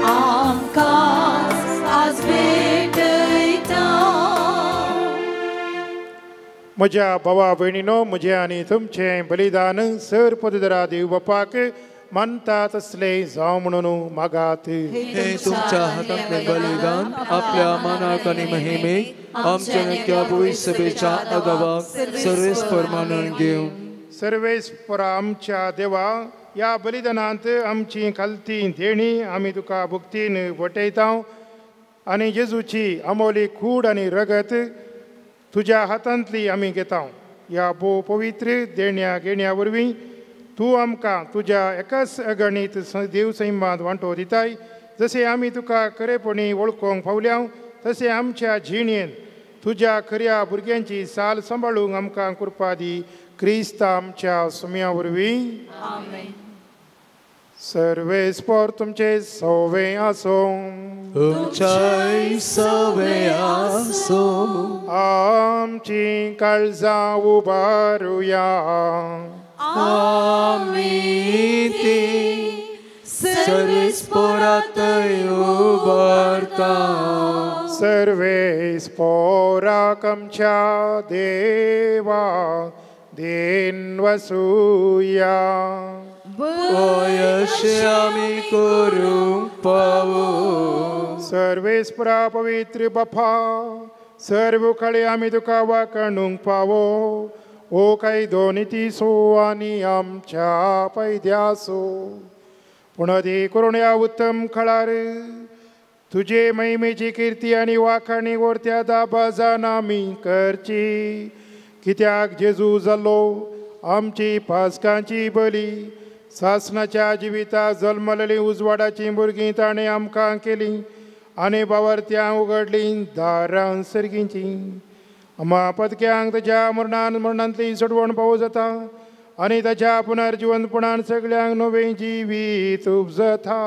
आमकां आज भेटयता. म्हज्या भावा भयणीनो, म्हजें आनी तुमचें बलिदान सर पदरा देव बापाक मानता तसलें जावं म्हणून मागात. हे तुमच्या हातांतलें बलिदान आपल्या मानाक आनी महिमेक आमच्या नक्या भूंय सभेच्या अगावाक सर्वेस्पर मानून घेवं. सर्वेस्परा आमच्या देवा ह्या बलिदानांत आमची खालती देणी आमी तुका भक्तीन वटयता आनी जेजूची आमोली कूड आनी रगत तुज्या हातांतली आमी घेता. ह्या भोव पवित्र देण्या घेण्या वरवीं तूं आमकां तुज्या एकाच अगणीत देव सैमांत वांटो दिताय. जशें आमी तुका खरेपणी वळखूंक पावल्या तशें आमच्या जिणेंत तुज्या खऱ्या भुरग्यांची साल सांबाळूंक आमकां कृपा दी. क्रिस्त आमच्या सुम्या वरवीं. सर्वेस्पर तुमचे सवे आसूं. तुमच्याय सवे आसूं. आमची काळजां उबारुया. आमी ती सर्वेस्परातय उबारता. सर्वेस्पराक आमच्या देवा then वसुया. अशें आमी करूंक पावो. सर्वेस्परा पवित्र बापा सर्व कळे आमी तुका वाखणूंक पावो. ओ कायदो नितीसो आनी आमच्या पयद्यासो पूण अदी करून ह्या उत्तम खळार तुजे महिमेची किर्ती आनी वाखाणी वरत्या दाबाजान आमी करची. कित्याक जेजू जालो आमची पासकांची बली सासणाच्या जिविता जल्मलेली उजवाडाची भुरगीं ताणें आमकां केली आनी बावरत्यां उगडलीं दारां सर्गींची. आमा पदक्यांक ताच्या मरणान मरणांतली सोडवण पावो जाता आनी ताच्या पुनर्जिवंतपणान सगळ्यांक नवें जिवीत उपजता.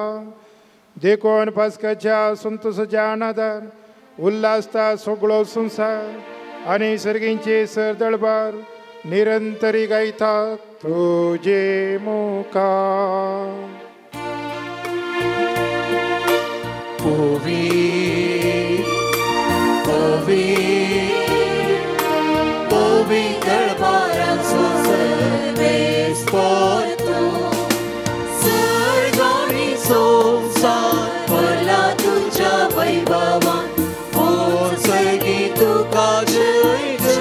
देखून पास्काच्या संतोसाच्या आनादार उल्हासता सगळो संवसार आनी सर्गींचे सरदळबार निरंतरी गायता तुजे मुखार. पवी पवी पवी दरबाराचो सर्वेस्पर तूं सर्गानी संवसार भरला तुज्या वैभवान सर्गी तुका जय जय.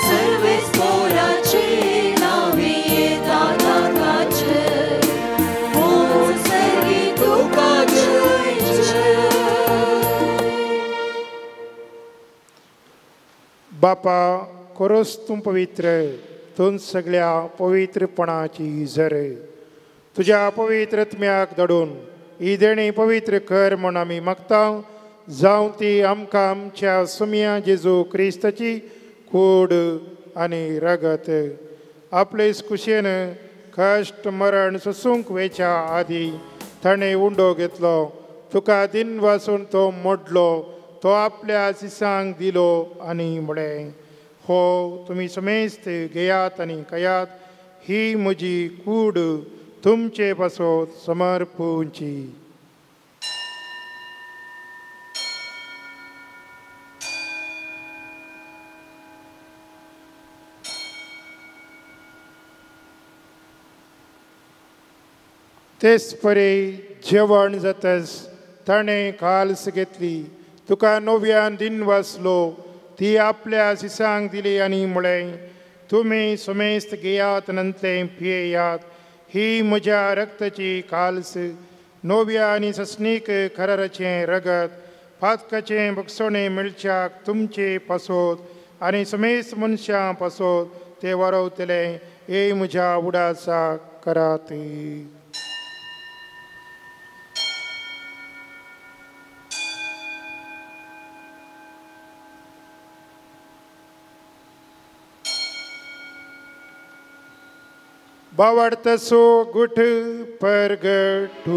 सर्वेस्पराचे नांवी येता ताकाचे सर्गी तुका जय जय. बापा खरोच तूं पवित्र तूं सगळ्या पवित्रपणाची झर. तुज्या पवित्रत्म्याक धाडून ही देणी पवित्र कर म्हूण आमी मागता. जावं ती आमकां आमच्या सुम्या जेजू क्रिस्ताची कूड आनी रगत आपले कुशेन कश्ट मरण सोसूंक वेच्या आदी ताणें उंडो घेतलो. तुका दिन वासून तो मोडलो तो आपल्या सिसांक दिलो आनी म्हळें हो तुमी समेस्त घेयात आनी खायात ही म्हजी कूड तुमचे पासत समर्पूंची. तेच परी जेवण जातच ताणें काल्स घेतली तुका नव्यान दिन वाचलो ती आपल्या सिसांक दिली आनी म्हळें तुमी समेस्त घेयात नंतलें पियेयात ही म्हज्या रक्ताची काल्स नव्या आनी सस्नीक कराराचें रगत पातकाचें बगसणें मेळच्याक तुमचे पासत आनी समेस्त मनशां पासत ते वारवतले हे म्हज्या उडासाक करात. बावडतसो गुठ परगटुया.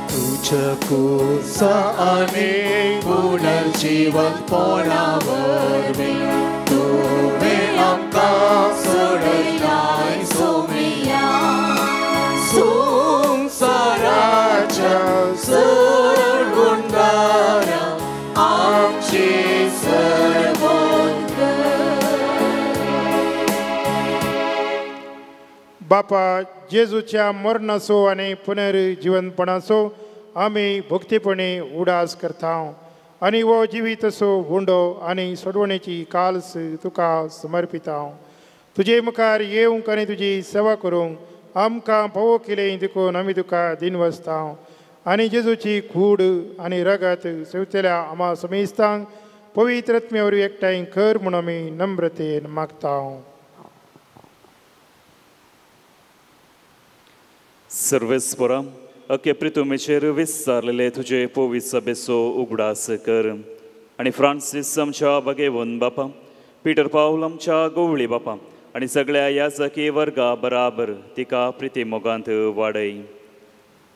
तुझ्या कुसा आनी पुनर्जीवनपणा वरवीं तुवें आमकां सोडयलाय सोमया संवसाराच्या सरगुंडारा आमची सर्वोत्कर. बापा जेजूच्या मरणाचो आनी पुनर्जिवनपणाचो आमी भक्तीपणी उडास करता आनी हो जिवीत असो उंडो आनी सोडवणेची काल्स तुका समर्पिता. तुजे मुखार येवंक आनी तुजी सेवा करूंक आमकां फावो केलें देखून आमी तुका दिनवसता आनी जेजूची कूड आनी रगत सेवतल्या आमा समेस्तांक पवित्र आत्म्या वरवीं एकठांय कर म्हूण आमी नम्रतेन मागता. सर्वेस्परा अके प्रितुमेचेर विस्तारलेले तुजे पवित्र सभेचो उगडास कर आनी फ्रांसीस आमच्या बगेवन बापा, पिटर पावल आमच्या गोवळी बापा आनी सगळ्या याजकी वर्गा बराबर तिका प्रिती मोगांत वाडय.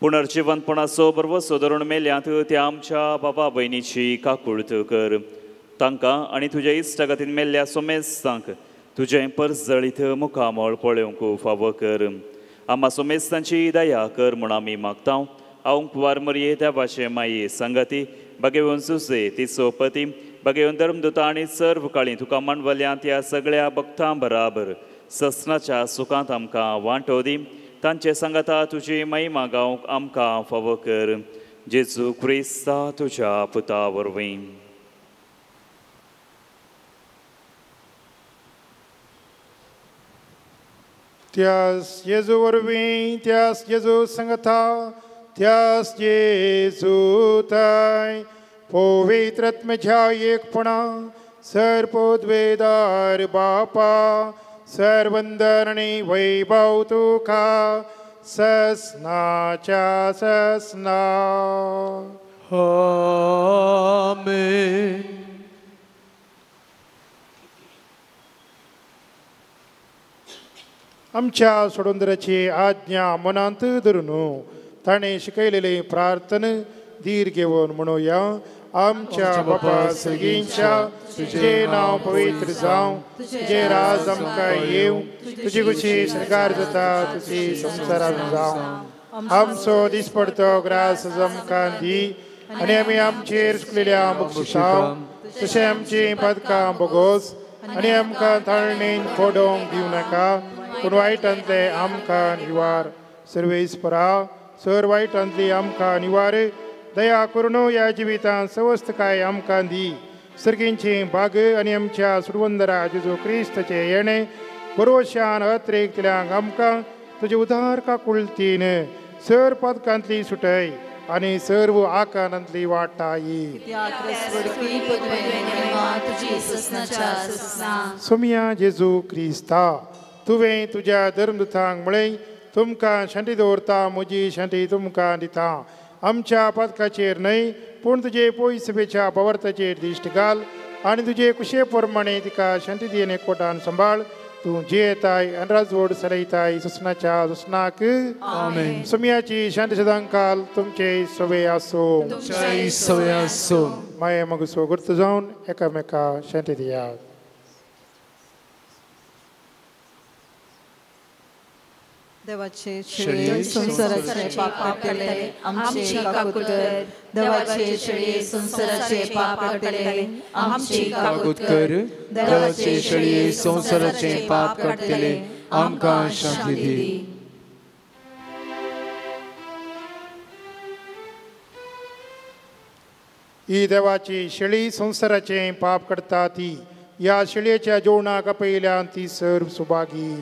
पुनर्जिवंतपणाचो बरवसो धरून मेल्यांत त्या आमच्या बाबा भयणीची काकूळत कर. तांकां आनी तुज्या इश्टागतीन मेल्ल्या सोमेस्तांक तुजें परजळीत मुखामळ पळोवंक फावो कर. आमा सोमेस्तांची दया कर म्हूण आमी मागता. हांव कुवार मरये देवाचे माये संगती बगेवन सुसे तिचो पती बगेवन धर्मदुता आनी सर्व काळी तुका मांडवल्यांत ह्या सगळ्या भक्तां बराबर ससनाच्या सुखांत आमकां वांटो दी. तांचे सांगाता तुजी महिमा गावंक आमकां फावो कर. जेजू क्रिस्ता तुज्या पुता वरवीं. त्यास जेजू वरवीं, त्यास जेजू सांगता, त्यास जेजू ताय पवित्र आत्म्याच्या एकपणा सर्वोद्वेदार बापा सर्वंदन आनी वैभव तुका ससनाच्या ससना. आमेन. आमच्या सोडुंदराची आज्ञा मनांत धरून ताणें शिकयलेली प्रार्थना धीर घेवन म्हणुया. आमच्या बापा सगळींच्या तुजें नांव पवित्र जावं, तुजें राज आमकां येवं, तुजी खुशी सरकार जाता तुजी संवसारांत जावं. आमचो दिसपडतो ग्रास आमकां दी आनी आमी आमचेर चुकलेल्या बक्षिसांव तशें आमचीं पदकां बोगोस आनी आमकां ताळणेन फोडोवंक दिवं नाका पूण वायटांतले आमकां निवार. सर्वेस्परा सर वायटांतली आमकां निवार. दया करून ह्या जिवितांत सवस्तकाय आमकां दी. सर्गींची बाग आनी आमच्या सुरवंदरा जेजू क्रिस्ताचें येणें बरोशान अत्रेकतल्यांक आमकां तुजे उदार काकुळतीन सर पदकांतली सुटय आनी सर्व आकारांतली वाटाई. सोमिया जेजू क्रिस्ता तुवें तुज्या धर्मदुतांक म्हळें तुमकां शांती दवरता, म्हजी शांती तुमकां दिता. आमच्या पदकाचेर न्हय पूण तुजे पयसभेच्या पवर्ताचेर दिश्ट घाल आनी तुजे कुशे प्रमाणे तिका शांती दी आनी एकवटान सांबाळ. तूं जियेताय आनी राजवड चलयताय ससनाच्या ससनाक. आमेन. सोमियाची शांती सदांकाल तुमचे सवे आसूं. सवे आसूं. माये मगसो गुर्त जावन एकामेका शांती दियात. देवाचे शेळये संवसाराचे पाप काडटले आमची काकूत कर. देवाचे शेळये संवसाराचे पाप काडटले आमची काकूत कर. देवाचे शेळये संवसाराचे पाप काडटले आमकां शांती दी. ही देवाची शेळी संवसाराचे पाप काडटा ती ह्या शेळयेच्या जेवणाक आपयल्यान ती सर्व सुभागी.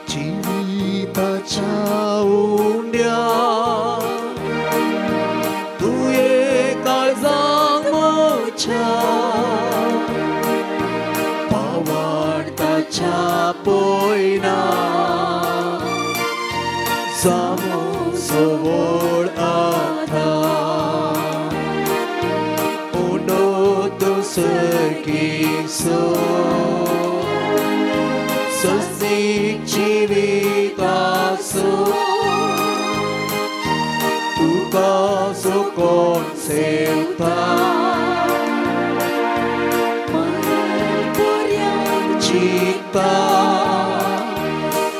जिविताच्या उंड्या पावाडताच्या पोयना जामो सवळ आता उंडो दुसरकीसो सस्तीक जिवितासो तुका सुकोन सेवता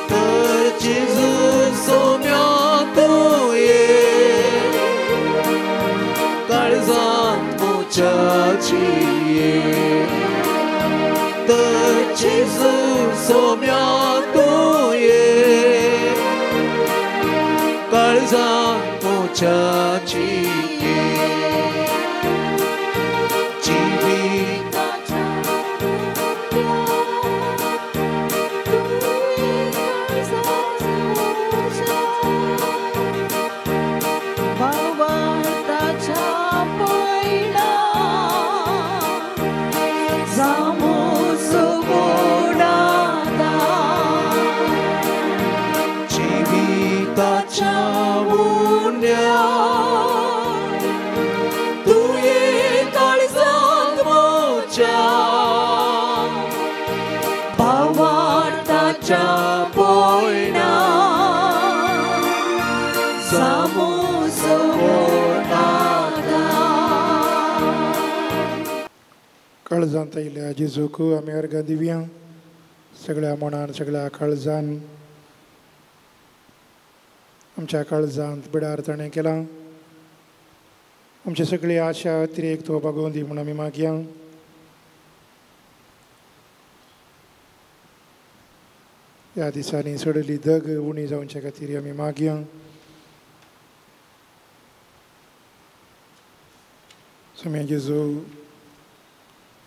तर जेजू सोम्या तुवें काळजांत मोच्याची काळजांत आयिल्ल्या जेजूक आमी अर्गां दिवया. सगळ्या मनान सगळ्या काळजान आमच्या काळजांत बिडार ताणें केलां. आमची सगळी आशा अतिरेक तो भागोवन दी म्हूण आमी मागया. ह्या दिसांनी सोडली दग उणी जावचे खातीर आमी मागया. स्वामी जेजू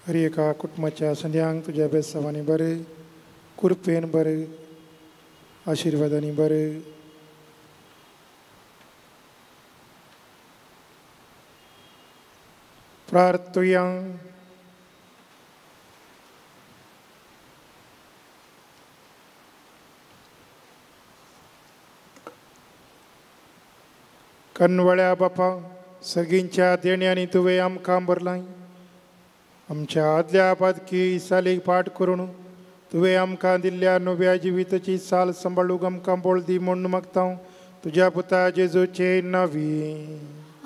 हर एका कुटुंबाच्या संद्यांक तुज्या बेसांवांनी बरें, कृपेन बरें, आशिर्वादांनी बरें. प्रार्थुया. कनवळ्या बापा, सगळींच्या देण्यांनी तुवें आमकां भरलाय. आमच्या आदल्या पादकी सालीक पाठ करून तुवें आमकां दिल्ल्या नव्या जिविताची साल सांबाळूंक आमकां बळ दी म्हूण मागता तुज्या पुता जेजूचे नांवी.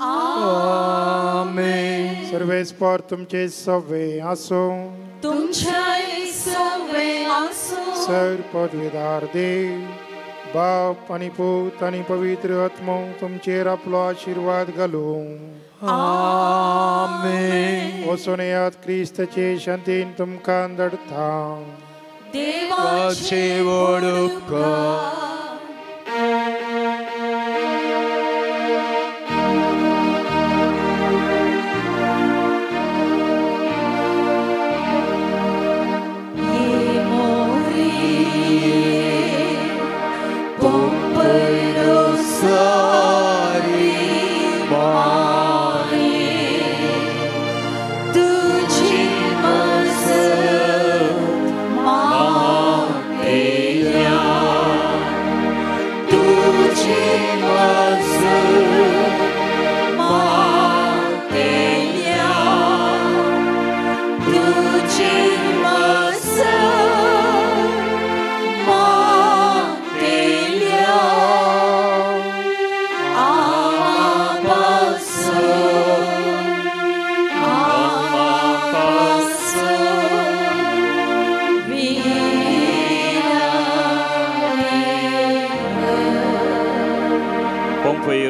आमेन. सर्वेस्पर तुमचे सवे आसूं. तुमच्याय सवे आसूं. सर पदवीदार देव बाप आनी पूत आनी पवित्र आत्मो तुमचेर आपलो आशिर्वाद घालूं. आमेन. वचून येयात, क्रिस्ताचे शांतीन तुमकां दडता. देवाचे व्हड उपकार.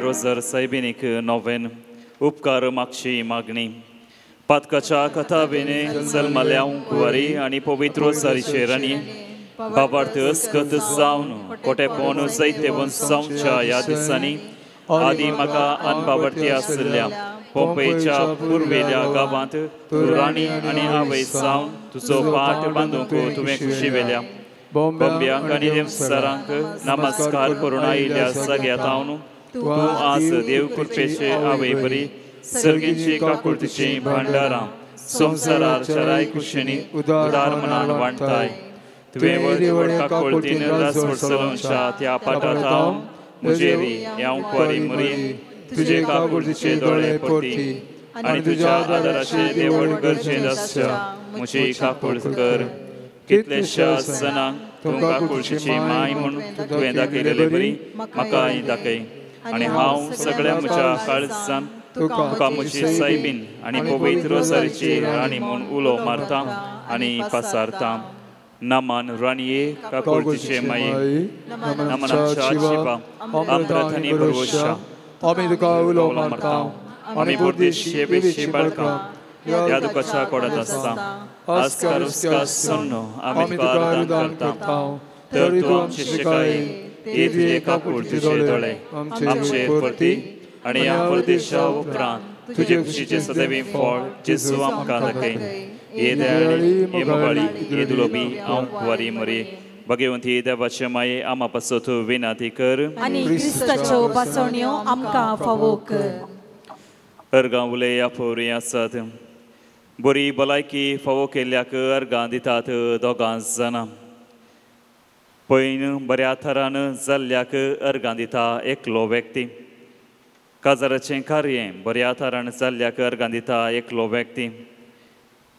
रोजर सायबिनीक नोवेन उपकार मागची मागणी. पातकाच्या कथाबेने जल्मल्या कुवारी आनी पवित्र रोजारीचे राणी बाबार्थ अस्कत जावन कोटेपोन जैतेवन जावच्या ह्या दिसांनी आदी म्हाका अनबाबर्ती आशिल्ल्या पोंपेच्या पुर्वेल्या गांवांत तूं राणी आनी आवय जावन तुजो पाट बांदूंक तुवें खुशी वेल्या. बॉम्ब्यांक आनी देवसरांक नमस्कार करून आयिल्ल्या सगळ्या तावन तूं आज देव कृपेचे आवय बरी सर्गींची काकुळतीची भांडारां संवसारार चराय कुशेनी उदार मनान वांटताय. तुवें व्हड काकुळतीन रासवड चलोवच्या त्या पाटांत हांव मुजेरी ह्या कुवारी मुरी तुजे काकुळतीचे दोळे परती आनी तुज्या आदाराचे देवळ गरजेन आसच्या म्हजी काकुळत कर. कितलेश्या जणांक तूं काकुळतीची माय म्हूण तुवें दाखयलेले बरी म्हाकाय दाखय आनी हांव सगळ्या म्हज्या काळजान तुका म्हजी सायबीन आनी पवित्र रोजारीची राणी म्हूण उलो मारता आनी पासारता. नमन राणये काकुळतीचे माये, नमनाच्या शिवा अमृतानी भरवशा आमी तुका उलो मारता. आमी परदेशी बेशी बाळकां ह्या दुखाच्या कोडांत आसता आस्कार हुस्कार सोडून आमी तुका आर्गां करता तर तूं आमची शिकाय हे तुजे काकुळटीचे दोळे आमचेर परती आनी ह्या परदेशा उपरांत तुजे खुशीचें सदैवी फळ जेजू आमकां दाखय. हे दयाळी, हे मोगाळी, हे दुलोबी हांव कुवारी मरे भगवंती देवाचे माये आमा पासत विनंती कर आनी क्रिस्ताच्यो पासवण्यो आमकां फावो कर. अर्गां उलय आपोवरी आसात बरी भलायकी फावो केल्ल्याक अर्गां दितात दोगां जाणां पयन बऱ्या थरान जाल्ल्याक अर्गां दिता एकलो व्यक्ती काजाराचें कार्य बऱ्या थरान जाल्ल्याक अर्गां दिता एकलो व्यक्ती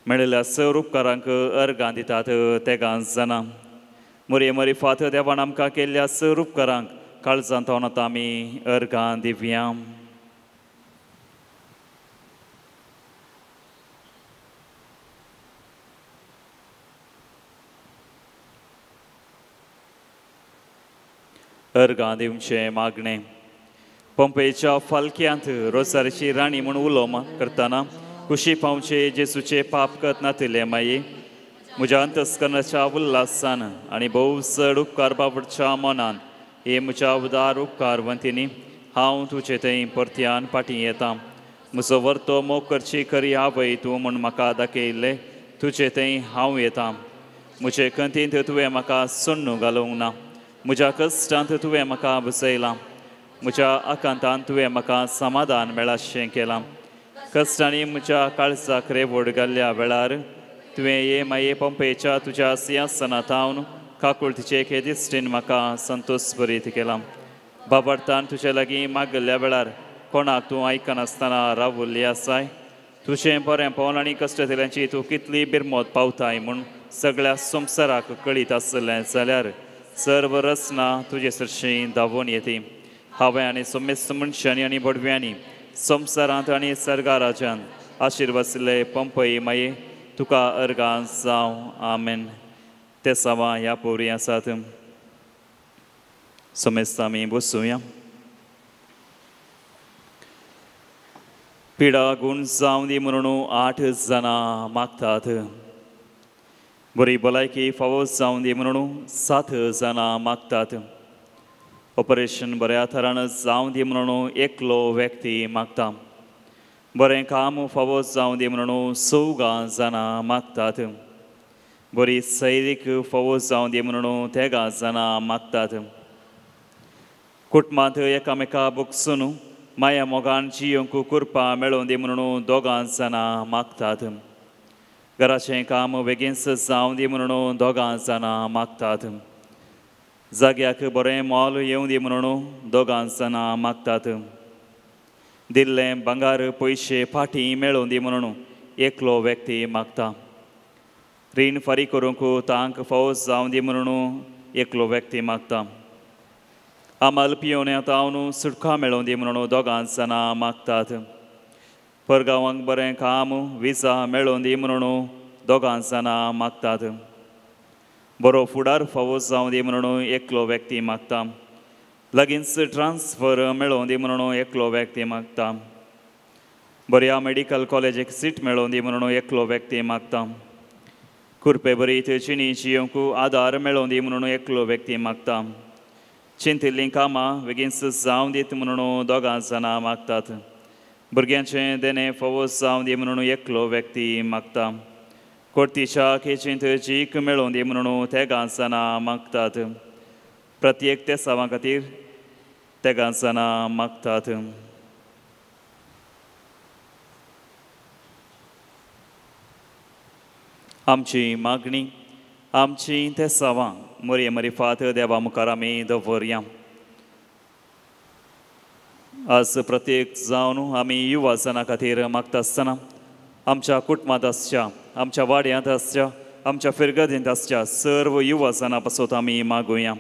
मेळिल्ल्या सर उपकारांक अर्गां दितात तेगां जाणां मोरये मरी फात देवान आमकां केल्ल्या सर उपकारांक काळजांत आतां आमी अर्गां दिवया. अर्गां दिवचें मागणें पंपेच्या फालक्यांत रोजारीची राणी म्हूण उलो करतना कुशी पावचे जेसूचे पाप कत नातिल्ले माये म्हज्या अंतस्करणाच्या उल्हासान आनी भोव चड उपकार बाबडच्या मनान हे म्हज्या उदार उपकार वंतीनी हांव तुजे थंय परत्यान फाटीं येता. म्हजो वर्तो मोग करची खरी आवय तूं म्हूण म्हाका दाखयल्लें तुजे थंय हांव येता. म्हजे कंतींत तुवें म्हाका सोडून घालूंक ना म्हज्या कश्टांत तुवें म्हाका बसयलां म्हज्या आकांतान तुवें म्हाका समाधान मेळाशें केलां. कश्टांनी म्हज्या काळजाक रेवड घाल्ल्या वेळार तुवें हे माये पंपेच्या तुज्या सिंहासनात थावन काकुळतीचे एके दिश्टीन म्हाका संतोश भरीत केलां. बाबार्थान तुजे लागीं मागल्ल्या वेळार कोणाक तूं आयकनासतना रावल्ली आसाय तुजें बरेंपण आनी कश्टतल्यांची तूं कितली बिरमत पावताय म्हूण सगळ्या संवसाराक कळीत आसलें जाल्यार सर्व रचना तुजे सरशीं धांवून येती. हांवें आनी समेस्त मनशांनी आनी बडव्यांनी संवसारांत आनी सर्गा राजान आशिर्वासिल्ले पंपई माये तुका अर्गां जावं. आमेन. ते सावां ह्या पोरी आसात समेस्त आमी बसुया. पिडा गूण जावं दी म्हणून 8 जाणां मागतात बरी भलायकी फावो जावं दी म्हणून 7 जाणां मागतात ऑपरेशन बऱ्या थरान जावं दी म्हणून एकलो व्यक्ती मागता बरें काम फावो जावं दी म्हणून 4 जाणां मागतात बरी सैरीक फावो जावं दी म्हणून 3 जाणां मागतात कुटुंबांत एकामेका बगसून माया मोगान जियोंक कुरपा मेळोवन दी म्हणून 2 जाणां मागतात घराचें काम बेगीनच जावं दी म्हणून 2 जाणां मागतात जाग्याक बरें मोल येवं दी म्हणून 2 जाणां मागतात दिल्लें भांगार पयशे फाटीं मेळोवन दी म्हणून एकलो व्यक्ती मागता रीण फारीक करूंक तांक फावो जावं दी म्हणून एकलो व्यक्ती मागता आमाल पियोवण्यांत हांव सुटका मेळोवन दी म्हणून 2 जाणां मागतात परगांवांक बरें काम विजा मेळोवन दी म्हणून 2 जाणां मागतात बरो फुडार फावो जावं दी म्हणून एकलो व्यक्ती मागता लागींच ट्रान्सफर मेळोवन दी म्हणून एकलो व्यक्ती मागता बऱ्या मेडिकल कॉलेजीक सीट मेळोवन दी म्हणून एकलो व्यक्ती मागता कुरपे बरी जिणी जियोंक आदार मेळोवन दी म्हणून एकलो व्यक्ती मागता चिंतिल्लीं कामां बेगीनच जावं दीत म्हणून 2 जाणां मागतात भुरग्यांचें देणें फावो जावं दी म्हणून एकलो व्यक्ती मागता कोर्तीच्या खेचींत जीक मेळोवन दी म्हणून 3 जाणां मागतात प्रत्येक तेसावां खातीर 3 जाणां मागतात. आमची मागणी आमची तेसावां मोरये मरिफात देवा मुखार आमी दवरया. आज प्रत्येक जावन आमी युवा जाणां खातीर मागता आसतना आमच्या कुटुंबांत आसच्या आमच्या वाड्यांत आसच्या आमच्या फिरगदींत आसच्या सर्व युवा जाणां पासत आमी मागुया.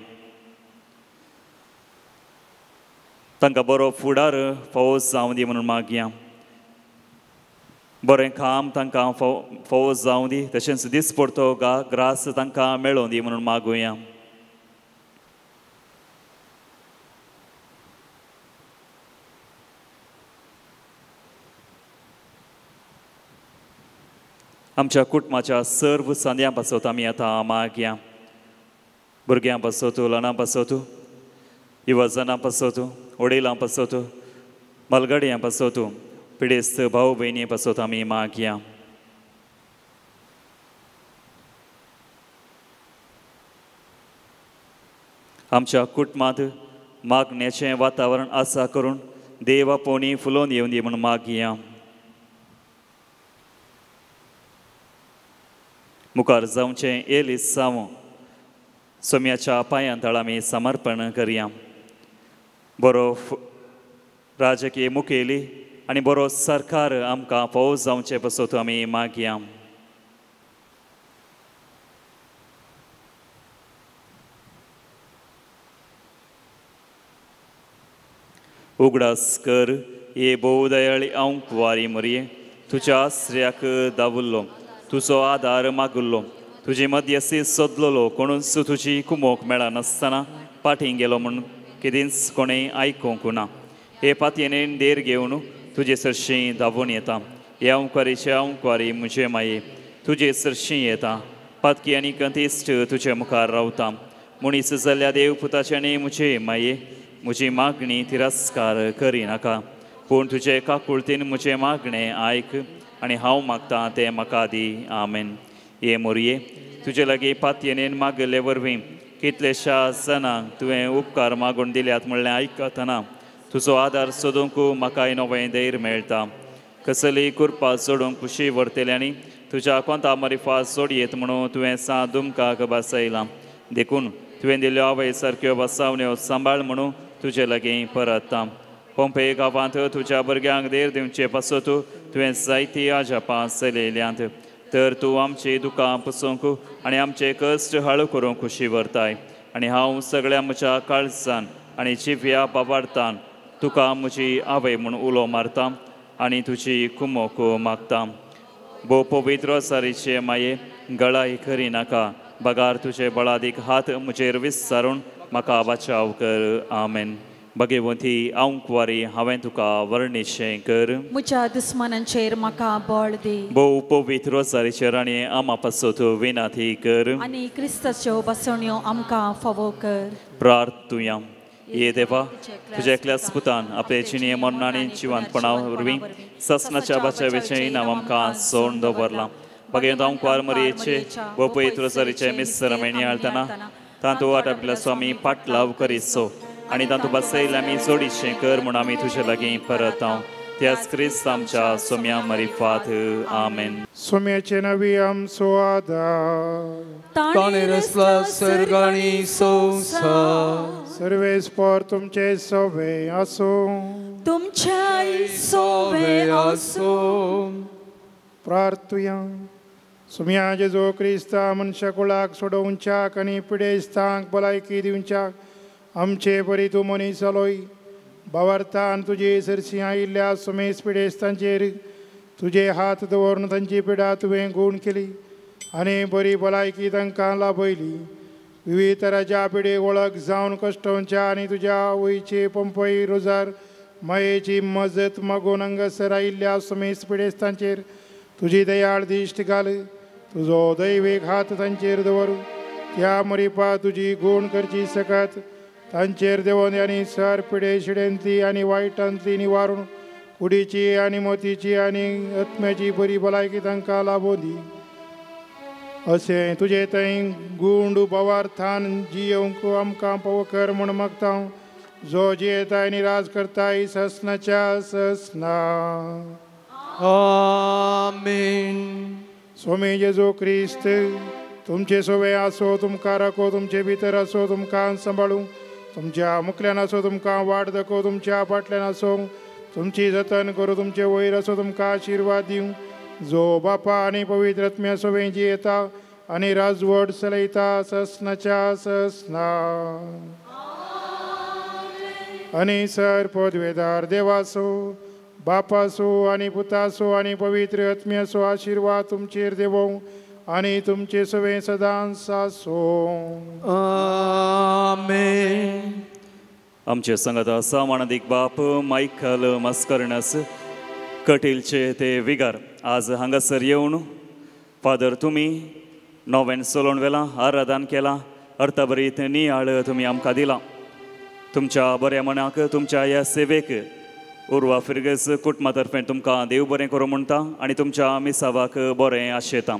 तांकां बरो फुडार फावो जावं दी म्हणून मागया बरें काम तांकां फावो जावं दी तशेंच दिसपडतो ग्रास तांकां मेळोवन दी म्हणून मागुया. आमच्या कुटुंबाच्या सर्व सांद्यां पासत आमी आतां मागया. भुरग्यां पासत, ल्हानां पासत, युवजनां पासत, वडिलां पासत, मालगाडयां पासत, पिडेस्त भाव भयणी पासत आमी मागया. आमच्या कुटुंबांत मागण्याचें वातावरण आसा करून देव आपोवणी फुलोवन येवन दी म्हूण मागया. मुखार जावचें एलिसांव सोम्याच्या पांयां तळा आमी समर्पण करया. बरो राजकीय मुखेली आनी बरो सरकार आमकां फावो जावचें पासत आमी मागया. उगडास कर हे भोवदयाळी हांव कुवारी मरये, तुज्या आसऱ्याक दावुल्लो, तुजो आदार मागुल्लो, तुजी मध्यस्थी सोदलोलो, कोणूच तुजी कुमोक मेळनासतना फाटीं गेलो म्हूण केदींच कोणें आयकूंक ना. हे पातयेन देर घेवन तुजे सरशीं धांवून येता. हे हांव कुवारी म्हजे माये तुजे सरशीं येता. पातकी आनी कंतिश्ट तुजे मुखार रावता. मनीस जाल्ल्या देव पुताचे आनी म्हजे माये म्हजी मागणी तिरस्कार करिनाका, पूण तुजे काकुळतीन म्हजें मागणें आयक आनी हांव मागता तें म्हाका दी. आमेन. हे मोरये, तुजे लागीं पातयेन मागले वरवीं कितलेश्या जाणांक तुवें उपकार मागून दिल्यात म्हणलें आयकतना तुजो आदार सोदूंक म्हाका नवें धैर्य मेळटा. कसलीय कुरपा सोडूंक खुशी व्हरतल्यांनी तुज्या कोंता मरिफा सोडयेत म्हणून तुवें सा दुमकाक बसयलां. देखून तुवें दिल्ल्यो आवय सारक्यो बसावण्यो सांबाळ म्हणून तुजे लागीं परतता. पोंपे गांवांत तुज्या भुरग्यांक धीर दिवचे पासत तुवें जायतीं आजापां चलयल्यांत, तर तूं आमची दुकां पुसूंक आनी आमचे कश्ट हाळू करूंक खुशी व्हरताय. आनी हांव सगळ्या म्हज्या काळजान आनी जिव्या बाबार्थान तुका म्हजी आवय म्हूण उलो मारता आनी तुजी कुमोक मागता. भोव पवित्र सारीचे माये, गळाय करिनाका, बगार तुजे बळादीक हात म्हजेर विस्तारून म्हाका बचाव कर. आमेन. भगवंती हांव कुवारी, हांवें तुका वर्णिशें कर. म्हज्या दुस्मानांचेर म्हाका बळ दी. भोव पवित्र सारीचे राणये, आमा पासत विनाती कर आनी क्रिस्ताच्यो बसवण्यो आमकां फावो कर. प्रार्थुया. हे देवा, तुज्या एकल्याच पुतान आपले जिणे मरण आनी जिवंतपणा वरवीं ससनाच्या बचावेचें इनाम आमकां सोडून दवरलां. भगवंत हांव कुवार मरयेचे भोव पवित्र सारीचे मिसर नियाळतना तांतू वाटापल्या स्वामी पाटलाव करीसो आनी तातूंत बसयले आमी जोडीशें कर म्हूण आमी तुजे लागीं परत हांव. त्याच क्रिस्त आमच्या सोम्या मरिफात. आमेन. सोम्याचे नवी आमचो आदार, ताणें रचला सर्ग आनी संवसार. सर्वेस्पर तुमचे सोवे आसूं, तुमच्याय सोवे आसूं. प्रार्थुया. सोम्या जेजू क्रिस्ता मनशाकुळाक सोडोवच्याक आनी पिडेस्तांक भलायकी दिवच्याक आमचे परी तूं मनीस जालोय. भावार्थान तुजे सरशी आयिल्ल्या सुमेस पिडेस्तांचेर तुजे हात दवरून तांची पिडा तुवें गूण केली आनी बरी भलायकी तांकां लाभयली. विविध तराच्या पिडे वळख जावन कश्टोवच्या आनी तुज्या वयचे पंपय रोजार मायेची मजत मागून हांगासर आयिल्ल्या सुमेस पिडेस्तांचेर तुजी दयाळ दिश्ट घाल. तुजो दैवीक हात तांचेर दवर. त्या मरिपा तुजी गूण करची सकत तांचेर देवोन आनी सर पिडे शिडेंतली आनी वायटांतली निवारून कुडीची आनी मोतीची आनी आत्म्याची बरी भलायकी तांकां लाभोवं दी. अशें तुजे थंय गुंड भावार्थान जियेवंक आमकां पावो कर म्हूण मागता, जो जियेता आनी राज करताय ससनाच्या ससना. आमेन. स्वामी जेजू क्रिस्त तुमचे सोवे आसो, तुमकां राखो, तुमचे भितर आसो, तुमकां सांबाळूं, तुमच्या मुखल्यान आसो, तुमकां वाट दाखो, तुमच्या फाटल्यान आसो, तुमची जतन करूं, तुमचे वयर आसो, तुमकां आशिर्वाद दिवं. जो बापा आनी पवित्र आत्म्या सोवे जियेता आनी राजवट चलयता ससनाच्या ससना. आनी सर पदवेदार देवासो बापासो आनी पुतासो आनी पवित्र आत्म्यासो आशिर्वाद तुमचेर देवो आनी तुमचे सवे सदांच आसो. आमेन. आमचे संगत आसा मानादीक बाप मायकल मस्करनस कटीलचे ते विगार आज हांगासर येवन फादर तुमी नोवेन सोलोण वेलां आराधन केलां अर्थभरीत नियाळ तुमी आमकां दिला. तुमच्या बऱ्या मनाक तुमच्या ह्या सेवेक उर्वा फिरगस कुटुंबा तर्फे तुमकां देव बरें करूं म्हणटा आनी तुमच्या मिसावाक बरें आशेता.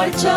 आमच्या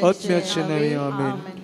आत्म्याचे नांवे आमेन.